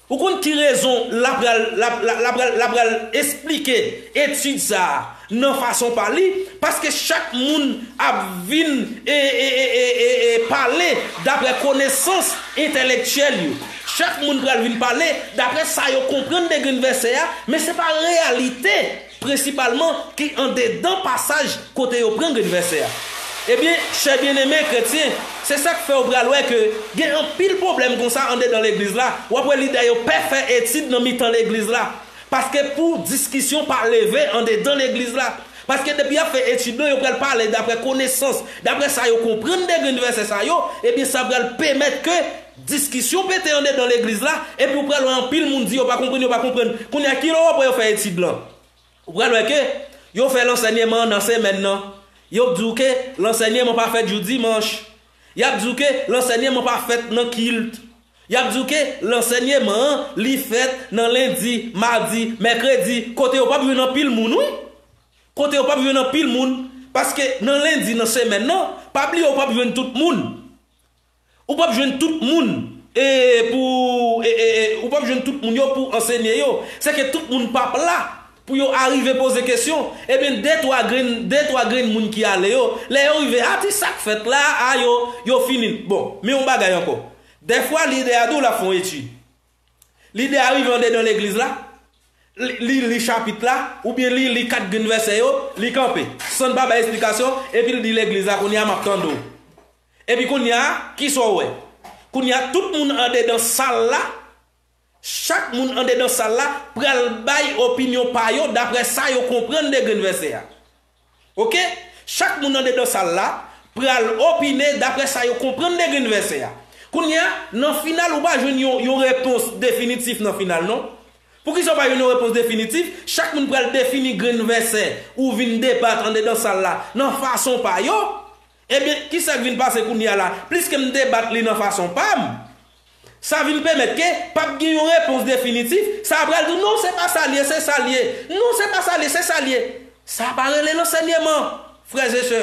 Ou konn ki rezon l ap pral, l ap, l ap, l ap pral, l ap pral esplike etid sa a nan fason pa li? Paske chak moun ap vin e, e, e, e, e, e pale daprè konesans entèlektyèl yo. Chak moun pral vin pale daprè sa yo konprann de grenn vèsè a, men se pa reyalite prensipalman ki andedan pasaj kote yo pran grenn vèsè a. Ebyen, chè byeneme kretyen, se sa k fè w pral wè ke gen anpil pwoblèm konsa andedan legliz la. W ap wè lidè yo pè fè etid nan mitan legliz la. Paske pou diskisyon pa leve andedan legliz la. Paske depi y ap fè etid lan, yo pral pale daprè konesans, daprè sa yo konprann de grenn vèsè sa yo, ebyen sa pral pèmèt ke diskisyon pete andedan legliz la, epi w pral wè anpil moun di yo pa konprann, yo pa konprann. Kounye a, kilè w ap wè yo fè etid lan? Ou pral wè ke yo fè lansèyman an nan semèn nan. Yo ap di w ke lansèyman pa fèt jou dimanch. Y ap di w ke lansèyman pa fèt nan kilt. Y ap di w ke lansèyman an, li fèt nan lendi, madi, mèkredi, kote yo p ap jwenn anpil moun, wi. Kote yo p ap jwenn anpil moun, paske nan lendi nan semèn nan, pa bliye w p ap jwenn tout moun. Ou p ap jwenn tout moun, e, pou, e, e, e, ou p ap jwenn tout moun yo pou ansenye yo. Se ke tout moun p ap la pou yo arive poze kesyon. Ebyen, de twa grenn, de twa grenn moun ki ale yo, lè yo rive, a, ti sa k fèt la, a, yo, yo fini. Bon, men yon bagay ankò. Dèfwa, lidè a di w l ap fè yon etid. Lidè a rive andedan legliz la, li, li li chapit la, oubyen li li kat grenn vèsè yo, li kanpe, san l pa bay esplikasyon, epi l di legliz la, kounye a m ap tande w. Epi kounye a, kisa w wè? Kounye a, tout moun andedan sal la, chak moun andedan sal la pral bay opinyon pa yo daprè sa yo konprann de grenn vèsè a. Oke? Chak moun andedan sal la pral opine daprè sa yo konprann de grenn vèsè a. Kounye a, nan final, ou pa jwenn yon, yon repons definitif nan final, non. Poukisa w pa jwenn yon repons definitif? Chak moun pral defini grenn vèsè ou vin debat andedan sal la nan fason pa yo. Ebyen, kisa k vin pase kounye a la? Pliske m debat li nan fason pa m, sa vin pèmèt ke p ap gen yon repons definitif. Sa a pral di w, non, se pa sa l ye, se sa l ye. Non, se pa sa l ye, se sa l ye. Sa a pa rele lansèyman, frè e sè.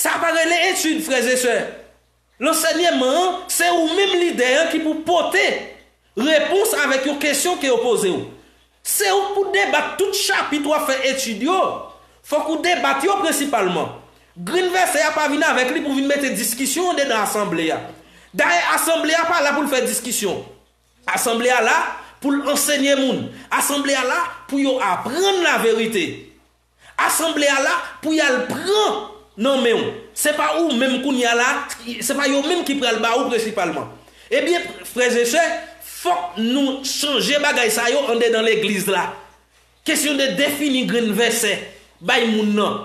Sa a pa rele etid, frè e sè. Lansèyman an, se ou menm lidè an ki pou pote repons avèk yon kesyon ke yo poze w. Se ou k pou debat tout chapit w ap fè etid yo. Fòk ou debat yo prensipalman. Grenn vèsè a pa vin avèk li pou vin mete diskisyon andedan asanble a. Dayè, asanble a pa la pou l fè diskisyon. Asanble a la pou l ansenye moun. Asanble a la pou yo aprann laverite. Asanble a la pou y al pran nan men w. Se pa ou menm kounye a la, se pa yo menm ki pral ba ou prensipalman. Ebyen, frè e sè, fòk nou chanje bagay sa yo andedan legliz la. Kesyon de defini grenn vèsè bay moun nan.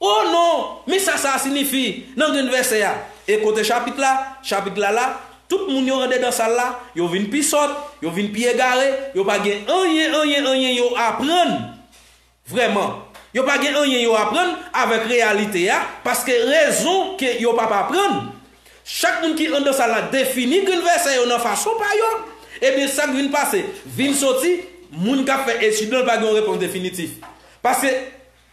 O non, men sa sa siyifi nan grenn vèsè a. E kote chapit la? Chapit la la, tout moun yo andedan sal la, yo vin pi sòt, yo vin pi egare, yo pa gen anyen, anyen, anyen yo aprann. Vrèman, yo pa gen anyen yo aprann avèk reyalite a, paske rezon ke yo p ap aprann. Chak moun ki anndan sal la defini grenn vèsè yo nan fason pa yo. Ebyen, sa k vin pase? Vin soti, moun k ap fè etid lan pa gen yon repons definitif. Paske,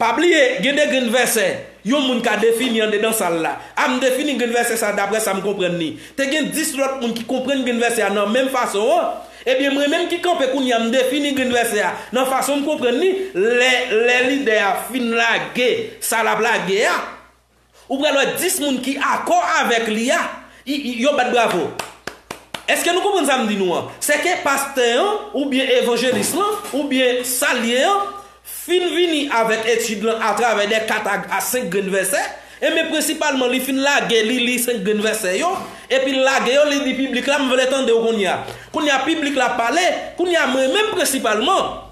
pa bliye, gen de grenn vèsè yon moun ka defini andedan sal la. A, m defini grenn vèsè sa daprè sa m konprann li. Te gen dis lòt moun ki konprann grenn vèsè a nan menm fason an. Ebyen, mwen menm ki kanpe kounye a, m defini grenn vèsè a nan fason m konprann li. Lè, lè lidè a fin lage sa l ap lage a, ou pral wè dis moun ki akò avèk li a, i, i, yo bat bravo. Èske nou konprann sa m di nou an? Se ke pastè an, oubyen evanjelis lan, oubyen sa l ye an, fin vini avèk etid lan atravè de kat a, a senk grenn vèsè, e men prensipalman li fin lage, li li senk grenn vèsè yo, epi l lage yo, li di piblik la, "M vle tande w kounye a." Kounye a piblik la pale, kounye a mwen menm prensipalman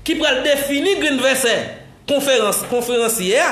ki pral defini grenn vèsè konferans, konferans yè a.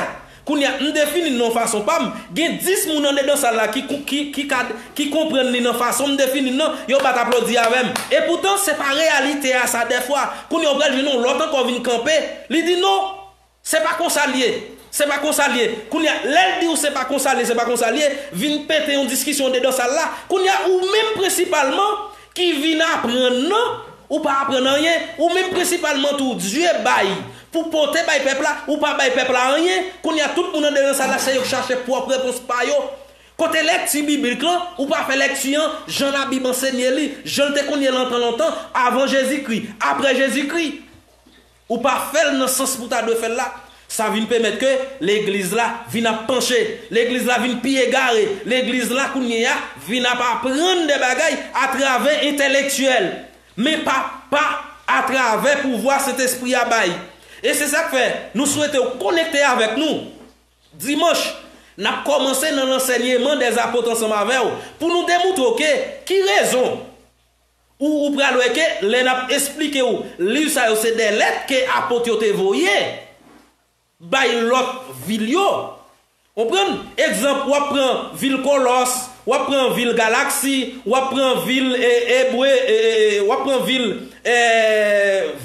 Kounye a, m defini l nan fason pa m. Gen dis moun andedan sal la ki, ki, ki, ka, ki konprann li nan fason m defini l nan, yo bat aplodi avè m. Epoutan, se pa reyalite a sa dèfwa. Kounye a, ou pral jwenn yon lòt ankò vin kanpe. Li di, "Non, se pa konsa l ye. Se pa konsa l ye." Kounye a, lè l di w se pa konsa l ye, se pa konsa l ye, vin pete yon diskisyon andedan sal la. Kounye a, ou menm prensipalman ki vin aprann nan, ou pa aprann anyen. Ou menm prensipalman tou, Dye bay pou pote bay pèp la, ou pa bay pèp la anyen. Kounye a, tout moun andedan sal la, se yo k chache pwòp repons pa yo. Kote lekti biblik lan, ou pa fè lekti an jan Labib ansenye li, jan l te konn ye lontan lontan, avan Jezikri, apre Jezikri. Ou pa fè l nan sans pou ta dwe fè l la. Sa vin pèmèt ke legliz la vin ap panche, legliz la vin pi egare, legliz la kounye a vin ap aprann de bagay atravè entèlektyèl, men pa, pa atravè pouvwa Sentespri a bay. E se sa k fè nou swete w konekte avèk nou. Dimanch, n ap kòmanse nan lansèyman dèzapot ansanm avè w pou nou demoutre w ke ki rezon ou, ou pral wè ke lè n ap esplike w liv sa yo se de lèt ke apot yo te voye bay lòt vil yo. Konprann? Egzanp, w ap pran vil Kolòs, w ap pran vil Galaksi, w ap pran vil, e, Ebre, e, e, e, w ap pran vil, e,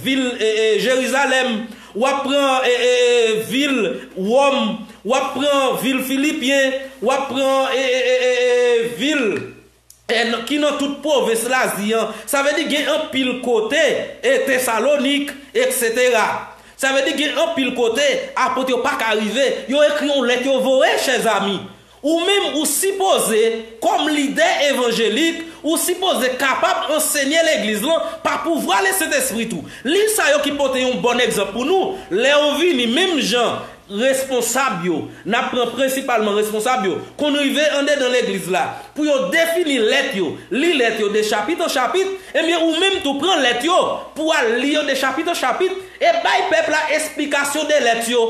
vil, e, e, Jerizalèm, w ap pran, e, e, e, vil Wòm, w ap pran vil Filipyen, w ap pran, e, e, e, e, e, vil, e, n-, ki nan tout pwovens Lazi an. Sa vle di gen anpil kote, e, Tesalonik, etsetera. Sa vle di gen anpil kote apot yo pa ka rive. Yo ekri yon lèt, yo voye, chèzami. Ou menm, ou sipoze, kòm lidè evanjelik, ou sipoze kapab ansenye legliz lan pa pouvwa Lesentespri tou. Liv sa yo ki pote yon bon egzanp pou nou, lè yo vini, menm jan responsab yo, n ap pran prensipalman responsab yo, konn rive andedan legliz la, pou yo defini lèt yo, li lèt yo de chapit an chapit, ebyen, ou menm tou pran lèt yo, pou al li yo de chapit an chapit, e bay pèp la esplikasyon de lèt yo.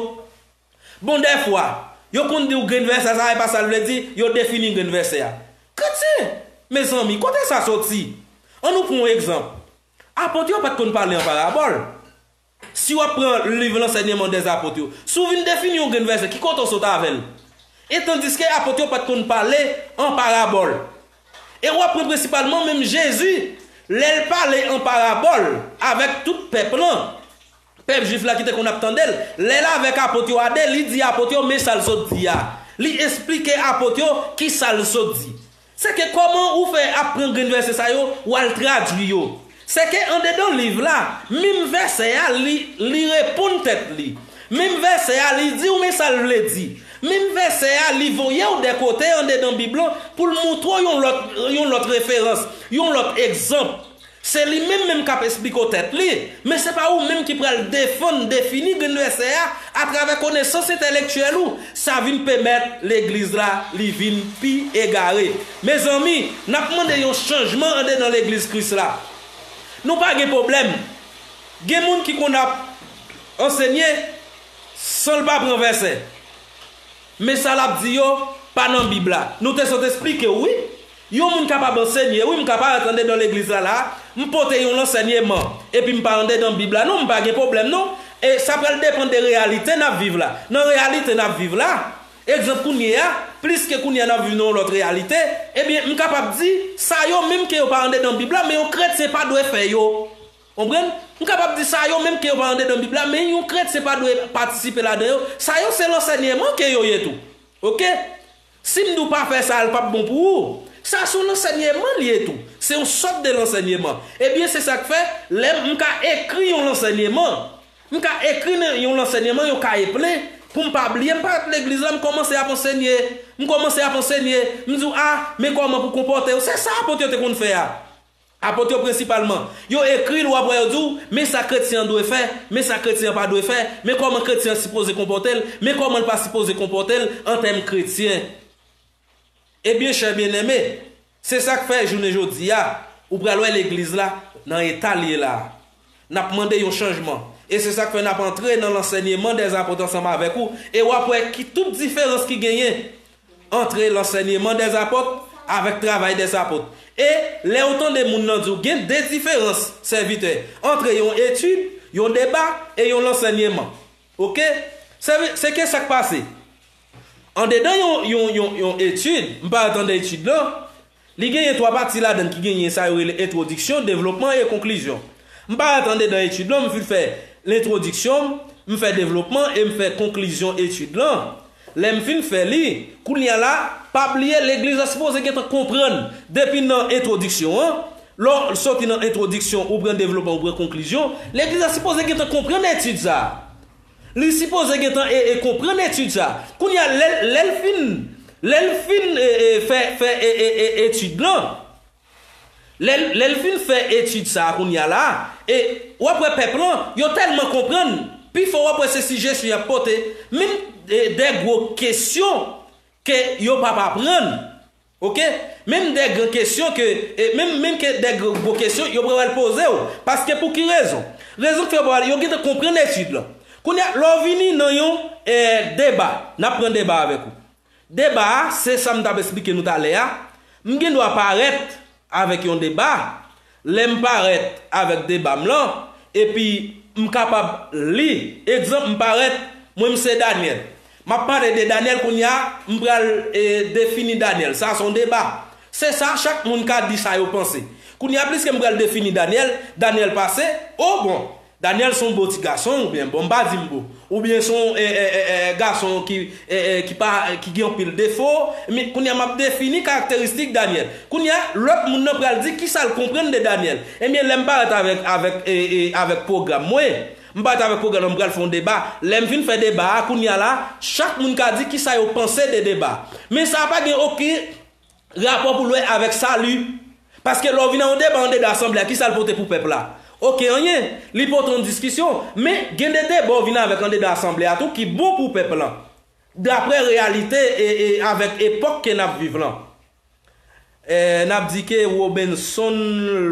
Bon, dèfwa, yo konn di w grenn vèsè sa e pa sa l vle di, yo defini grenn vèsè a. Kretyen, mezanmi, kote sa soti? Ann nou pran yon egzanp. Apot yo pa t konn pale an parabòl. Si w ap pran liv Lansèyman dèzapot yo, si w vin defini yon grenn vèsè, ki kote w sot avè l? E tandiske apot yo pa t konn pale an parabòl. E w ap pran prensipalman menm Jezi, lè l pale an parabòl avèk tout pèp lan, pèp jwif la ki te konn ap tande l, lè l avèk apot yo a de, li di apot yo, "Men sa l sot di a." Li esplike apot yo ki sa l sot di. Se ke kòman ou fè ap pran grenn vèsè sa yo, w al tradui yo. Se ke andedan liv la, menm vèsè a, li, li reponn tèt li. Menm vèsè a, li di w men sa l vle di. Menm vèsè a, li voye w de kote andedan Bib lan pou l montre w yon lòt, yon lòt referans, yon lòt egzanp. Se li menm menm k ap esplike w tèt li, men se pa ou menm ki pral defann, defini grenn vèsè a atravè konesans entèlektyèl ou. Sa vin pèmèt legliz la, li vin pi egare. Mezanmi, n ap mande yon chanjman andedan legliz Kris la. Nou pa gen pwoblèm. Gen moun ki konn ap ansenye san l pa pran vèsè. Men sa l ap di yo pa nan Bib la. Nou te sot esplike w, wi. Yon moun kapab ansenye, wi, m ka parèt andedan legliz la, la, m pote yon lansèyman, epi m pa andedan Bib la, non, m pa gen pwoblèm, non. E sa pral depann de reyalite n ap viv la. Nan reyalite n ap viv la, egzanp kounye a, plis ke kounye a n ap viv nan yon lòt reyalite, ebyen, m kapab di, sa yo menm ke yo pa andedan Bib la, men yon kretyen pa dwe fè yo. Konprann? M kapab di sa yo menm ke yo pa andedan Bib la, men yon kretyen pa dwe patisipe ladan yo. Sa yo se lansèyman ke yo ye tou. Oke? Si m di w pa fè sa, l p ap bon pou ou. Sa se yon lansèyman li ye tou. Se yon sòt de lansèyman. Ebyen, se sa k fè, lè m ka ekri yon lansèyman, m ka ekri nan yon lansèyman, yon kaye plen, pou m pa bliye, m parèt legliz la, m kòmanse ap ansenye. M kòmanse ap ansenye. M di w, a, men kòman pou konpòte w. Se sa apot yo te konn fè a. Apot yo prensipalman, yo ekri l, w ap wè yo di w, men sa kretyen an dwe fè, men sa kretyen an pa dwe fè, men kòman kretyen an sipoze konpòte l, men kòman l pa sipoze konpòte l an tèm kretyen. Ebyen, chè byeneme, se sa k fè jounen jodi a, ou pral wè legliz la nan eta l ye la a. N ap mande yon chanjman. E se sa k fè n ap antre nan lansèyman dèzapot ansanm avèk ou, e w ap wè ki tout diferans ki genyen antre lansèyman dèzapot avèk travay dèzapot. E lè ou tande moun nan di w gen de diferans, sèvitè, antre yon etid, yon deba e yon lansèyman. Oke? Se, se ke sa k pase? Andedan yon, yon, yon, yon etid, m pa andedan etid lan, li genyen twa pati ladan l ki genyen sa yo rele entwodiksyon, devlopman e konklizyon. M parèt andedan etid lan, m fin fè lentwodiksyon, m fè devlopman e m fè konklizyon etid lan. Lè m fin fè li, kounye a la, pa bliye, legliz la sipoze gentan konprann depi nan entwodiksyon an. Lè w soti nan entwodiksyon, ou pran devlopman, ou pran konklizyon, legliz la sipoze gentan konprann etid sa a. Li sipoze gentan e, e konprann etid sa. Kounye a, lè, lè l fin, lè l fin e, e, fè, fè e, e, e, etid lan, lè, l- lè l fin fè etid sa kounye a la, e w ap wè pèp lan, yo tèlman konprann, pifò w ap wè se sijesyon y ap pote, menm e, de gwo kesyon ke yo p ap aprann. Oke? Menm de gran kesyon ke, e, menm, menm ke de gr- gwo kesyon, yo pral poze w. Paske pou ki rezon? Rezon k fè yo pral, yo gentan konprann etid lan. Kounye a, lè w vini nan yon e, deba, n ap pran deba avèk ou. Deba a, se sa m t ap esplike nou talè a. M gen dwa parèt avèk yon deba. Lè m parèt avèk deba m lan, epi m kapab li, egzanp, m parèt, mwen m se Danyèl. M ap pale de Danyèl kounye a, m pral e, defini Danyèl. Sa se yon deba. Se sa, chak moun ka di sa yo panse. Kounye a, pliske m pral defini Danyèl, Danyèl pase, o bon, Danyèl se yon bon ti gason, oubyen, bon, m pa di m bon, oubyen se yon e, e, e, e, gason ki, e, e, ki pa, ki gen anpil defo, men kounye a m ap defini karakteristik Danyèl. Kounye a, lòt moun nan pral di kisa l konprann de Danyèl. Ebyen, lè m parèt avèk, avèk, e, e, avèk pwogram mwen, m parèt avèk pwogram nan, m pral fè yon deba. Lè m fin fè deba a, kounye a la, chak moun ka di kisa yo panse de deba. Men sa pa gen okenn rapò pou l wè avèk sali. Paske lè w vin nan yon deba andedan asanble a, kisa l pote pou pèp la? Oke, anyen. Li pote yon diskisyon. Men gen de deba w vin avèk andedan asanble a tou ki bon pou pèp lan. Daprè reyalite e, e avèk epòk ke n ap viv lan. E, n ap di ke Robenson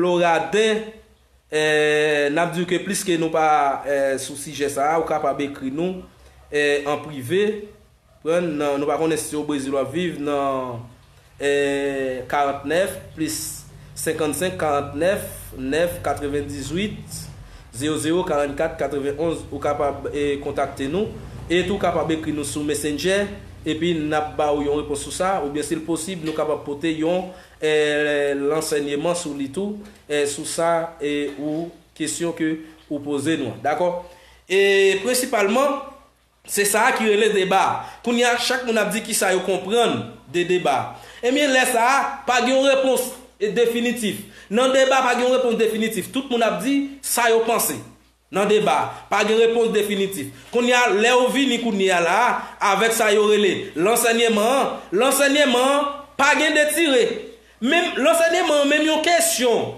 Loraden, e, n ap di w ke pliske nou pa e, sou sijè sa a, ou kapab ekri nou e, an prive. Pran nan, nou pa konnen si se o Brezil w ap viv, nan e, karant nèf plis senkannsenk karant nèf nèf katrevendizuit zewo zewo karannkat katrevenonz, ou kapab e, kontakte nou. E tou kapab ekri nou sou Messenger, epi n ap ba ou yon repons sou sa, oubyen si l posib, nou kapab pote yon e, lansèyman sou li tou, e, sou sa e, ou kesyon ke ou poze nou an. Dakò? E prensipalman, se sa a ki rele deba a. Kounye a, chak moun ap di kisa yo konprann de deba a. Ebyen, lè sa a, pa gen yon repons e, definitif. Nan deba, pa gen yon repons definitif. Tout moun ap di sa yo panse. Nan deba a, pa gen repons definitif. Kounye a, lè w vini kounye a la a, avèk sa yo rele lansèyman an, lansèyman an pa gen detire. Menm lansèyman an, menm yon kesyon,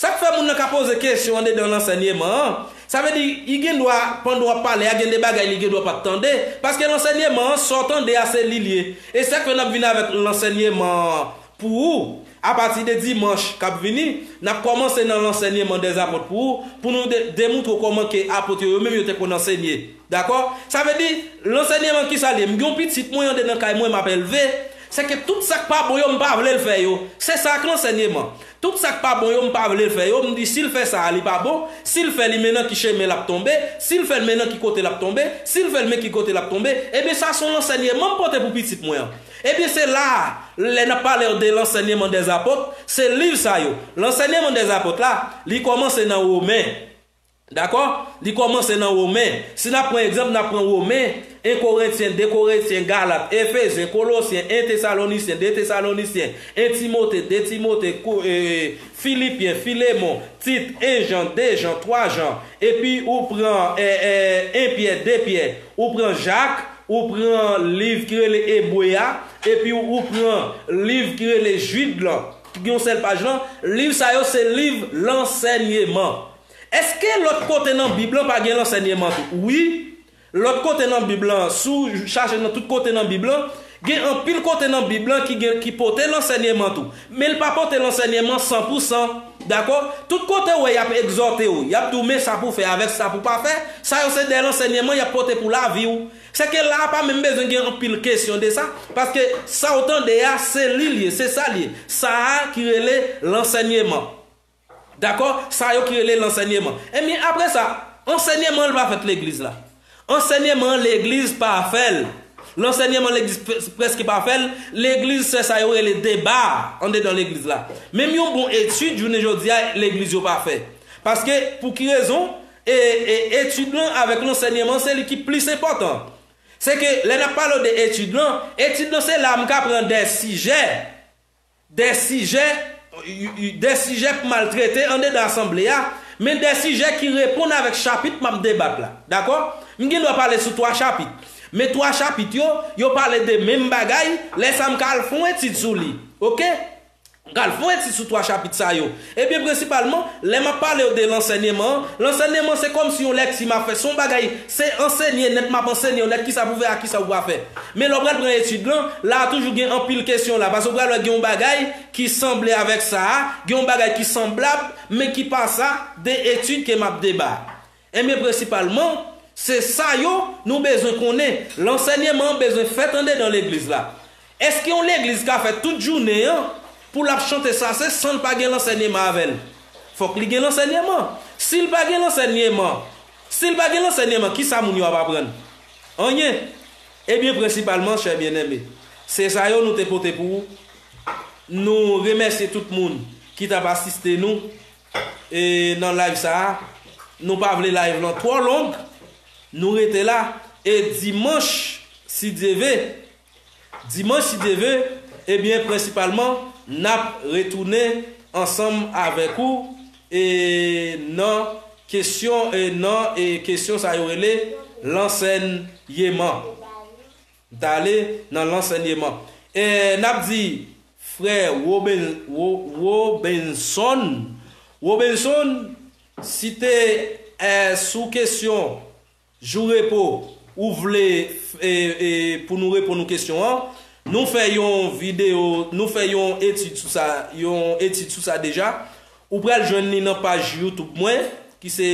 Sa k fè moun nan ka poze kesyon andedan lansèyman an, sa vle di, li gen dwa, pandan w ap pale a, gen de bagay li gen dwa pa t tande, paske lansèyman an, sa w tande a, se li l ye. E sa k fè n ap vin avèk lansèyman an pou ou, apati de dimanch k ap vini, n ap kòmanse nan lansèyman dèzapòt pou ou, pou nou de, demontre w kòman ke apot yo, yo menm yo te konn ansenye. Dakò? Sa vle di, lansèyman ki sa l ye? M gen yon pitit mwen andedan kay mwen, m ap elve. Se ke tout sa k pa bon yo, m pa vle l fè yo. Se sa k lansèyman. Tout sa k pa bon yo, m pa vle l fè yo. M di, si l fè sa a, li pa bon. Si l fè li, men nan ki chemen l ap tonbe. Si l fè l, men nan ki kote l ap tonbe. Si l fè l, men ki kote l ap tonbe. Ebyen, sa se yon lansèyman m pote pou pitit mwen an. Ebyen, se la a, lè n ap pale de lansèyman dèzapòt, se liv sa yo. Lansèyman dèzapòt la, li kòmanse nan Women. Dakò? Li kòmanse nan Women. Si n ap pran egzanp, n ap pran Women, en Korentyen, de Korentyen, Galat, Efezyen, Kolosyen, en Tesalonisyen, de Tesalonisyen, en Timote, de Timote, Ko-, e, Filipyen, Filemon, Tit, en Jan, de Jan, twa Jan, epi ou pran, e, e, en Pyè, de Pyè, ou pran Jak, ou pran liv ki rele Ebre a, epi ou pran liv ki rele Jid lan, ki gen yon sèl paj lan, liv sa yo se liv lansèyman. Èske lòt kote nan Bib lan pa gen lansèyman tou? Wi. Lòt kote nan Bib lan, si w chache nan tout kote nan Bib lan, gen anpil kote nan Bib lan ki gen, ki pote lansèyman tou. Men l pa pote lansèyman san pou san. Dakò? Tout kote w wè y ap egzòte w, y ap di w men sa pou w fè avèk sa pou w pa fè, sa yo se de lansèyman y ap pote pou lavi w. Se ke la a pa menm bezwen gen anpil kesyon de sa, paske sa w tande a, se li l ye, se sa l ye. Sa a ki rele lansèyman. Dakò? Sa yo ki rele lansèyman. Ebyen, apre sa, ansèyman l pa fèt legliz la. Ansèyman legliz pa fè l. Lansèyman legliz pre-, prèske pa fè l. Legliz fè sa yo rele deba andedan legliz la. Menm yon bon etid, jounen jodi a, legliz yo pa fè. Paske, pou ki rezon? E, e etid lan avèk lansèyman, se li ki plis enpòtan. Se ke, lè n ap pale de etid lan, etid lan se la m ka pran de sijè de sijè, de sijè pou m al trete andedan asanble a, men de sijè ki reponn avèk chapit m ap debat la. Dakò? M gen dwa pale sou twa chapit. Men twa chapit yo, yo pale de menm bagay, lè sa m ka al fè yon etid sou li. Oke? M ka al fè yon etid sou twa chapit sa yo. Ebyen, prensipalman, lè m ap pale w de lansèyman an, lansèyman se kòmsi yon lèkti m ap fè, se yon bagay, se ansenye nèt, m ap ansenye w nèt kisa pou fè ak kisa pou pa fè. Men lè w pral pran etid lan, la a toujou gen anpil kesyon la, paske w pral wè gen yon bagay ki sanble avèk sa a, gen yon bagay ki sanblab, men ki pa sa, de etid ke m ap deba. Ebyen, prensipalman, se sa yo nou bezwen konnen. Lansèyman an bezwen fèt andedan legliz la. Èske yon legliz ka fè tout jounen an pou l ap chante sa se san l pa gen lansèyman avè l? Fòk li gen lansèyman. Si l pa gen lansèyman, si l pa gen lansèyman, kisa moun yo ap aprann? Anyen. Ebyen, prensipalman, chè byeneme, se sa yo nou te pote pou ou. Nou remèsye tout moun ki t ap asiste nou, e, nan live sa a. Nou pa vle live lan twò long. Nou rete la. E dimanch, si Dye ve, dimanch, si Dye ve, ebyen, prensipalman, n ap retounen ansanm avèk ou, e, nan kesyon, e, nan, e, kesyon sa yo rele lansèyman. M t ale nan lansèyman. E, n ap di frè Woben-, Wo-, Wobenson, Wobenson, si te, e, sou kesyon jou repo, ou vle, e, e, pou nou reponn ou kesyon an, nou fè yon videyo, nou fè yon etid sou sa, yon etid sou sa deja. Ou pral jwenn li nan paj YouTube mwen, ki se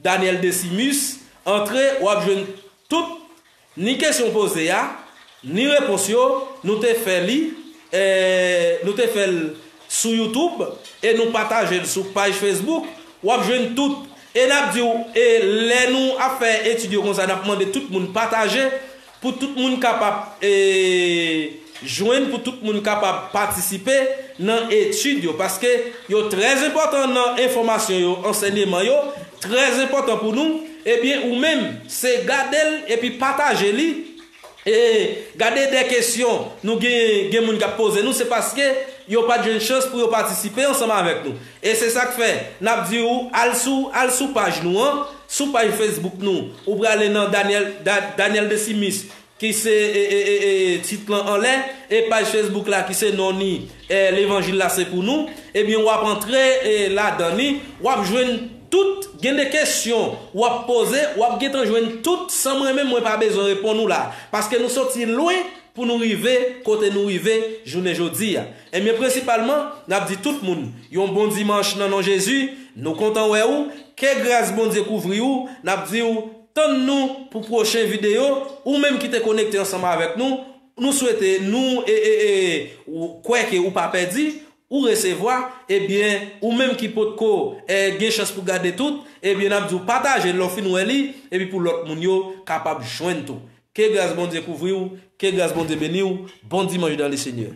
Daniel Decimus. Antre, w ap jwenn tout, ni kesyon poze a, ni repons yo, nou te fè li, e, nou te fè l sou YouTube, e nou pataje l sou paj Facebook. W ap jwenn tout. E n ap di w, e lè nou ap fè etid yo konsa, n ap mande tout moun pataje, pou tout moun kapab, e, jwenn, pou tout moun kapab patisipe nan etid yo, paske yo trè enpòtan nan enfòmasyon yo, ansèyman yo, trè enpòtan pou nou. Ebyen, ou menm, se gade l epi pataje li. E gade de kesyon nou gen, gen moun k ap poze nou, se paske yo pa t jwenn chans pou yo patisipe ansanm avèk nou. E se sa k fè, n ap di w, al sou, al sou paj nou an, sou paj Facebook nou, ou prale nan Daniel, Da-, Daniel Decimus, ki se e, e, e, e, tit lan anlè, e paj Facebook la ki se non ni, e, levanjil la se pou nou, ebyen w ap antre e, ladan ni, w ap jwenn tout, gen de kesyon w ap poze, w ap gentan jwenn tout, san mwen menm mwen pa bezwen reponn ou la, paske nou soti lwen pou nou rive kote nou rive jounen jodi a. Ebyen prensipalman, n ap di tout moun yon bon dimanch nan non Jezi, nou kontan wè ou, ke gras Bondye kouvri ou, n ap di w tann nou pou pwochen videyo, ou menm ki te konekte ansanm avèk nou, nou swete nou e, e, e, ou kwè ke ou pa pèdi, ou resevwa, ebyen, ou menm ki potko e, gen chans pou gade tout, ebyen n ap di w pataje lè w fin wè li, epi pou lòt moun yo kapab jwenn tou. Ke gras Bondye kouvri w, ke gras Bondye beni w, bon dimanch dans le Seigneur.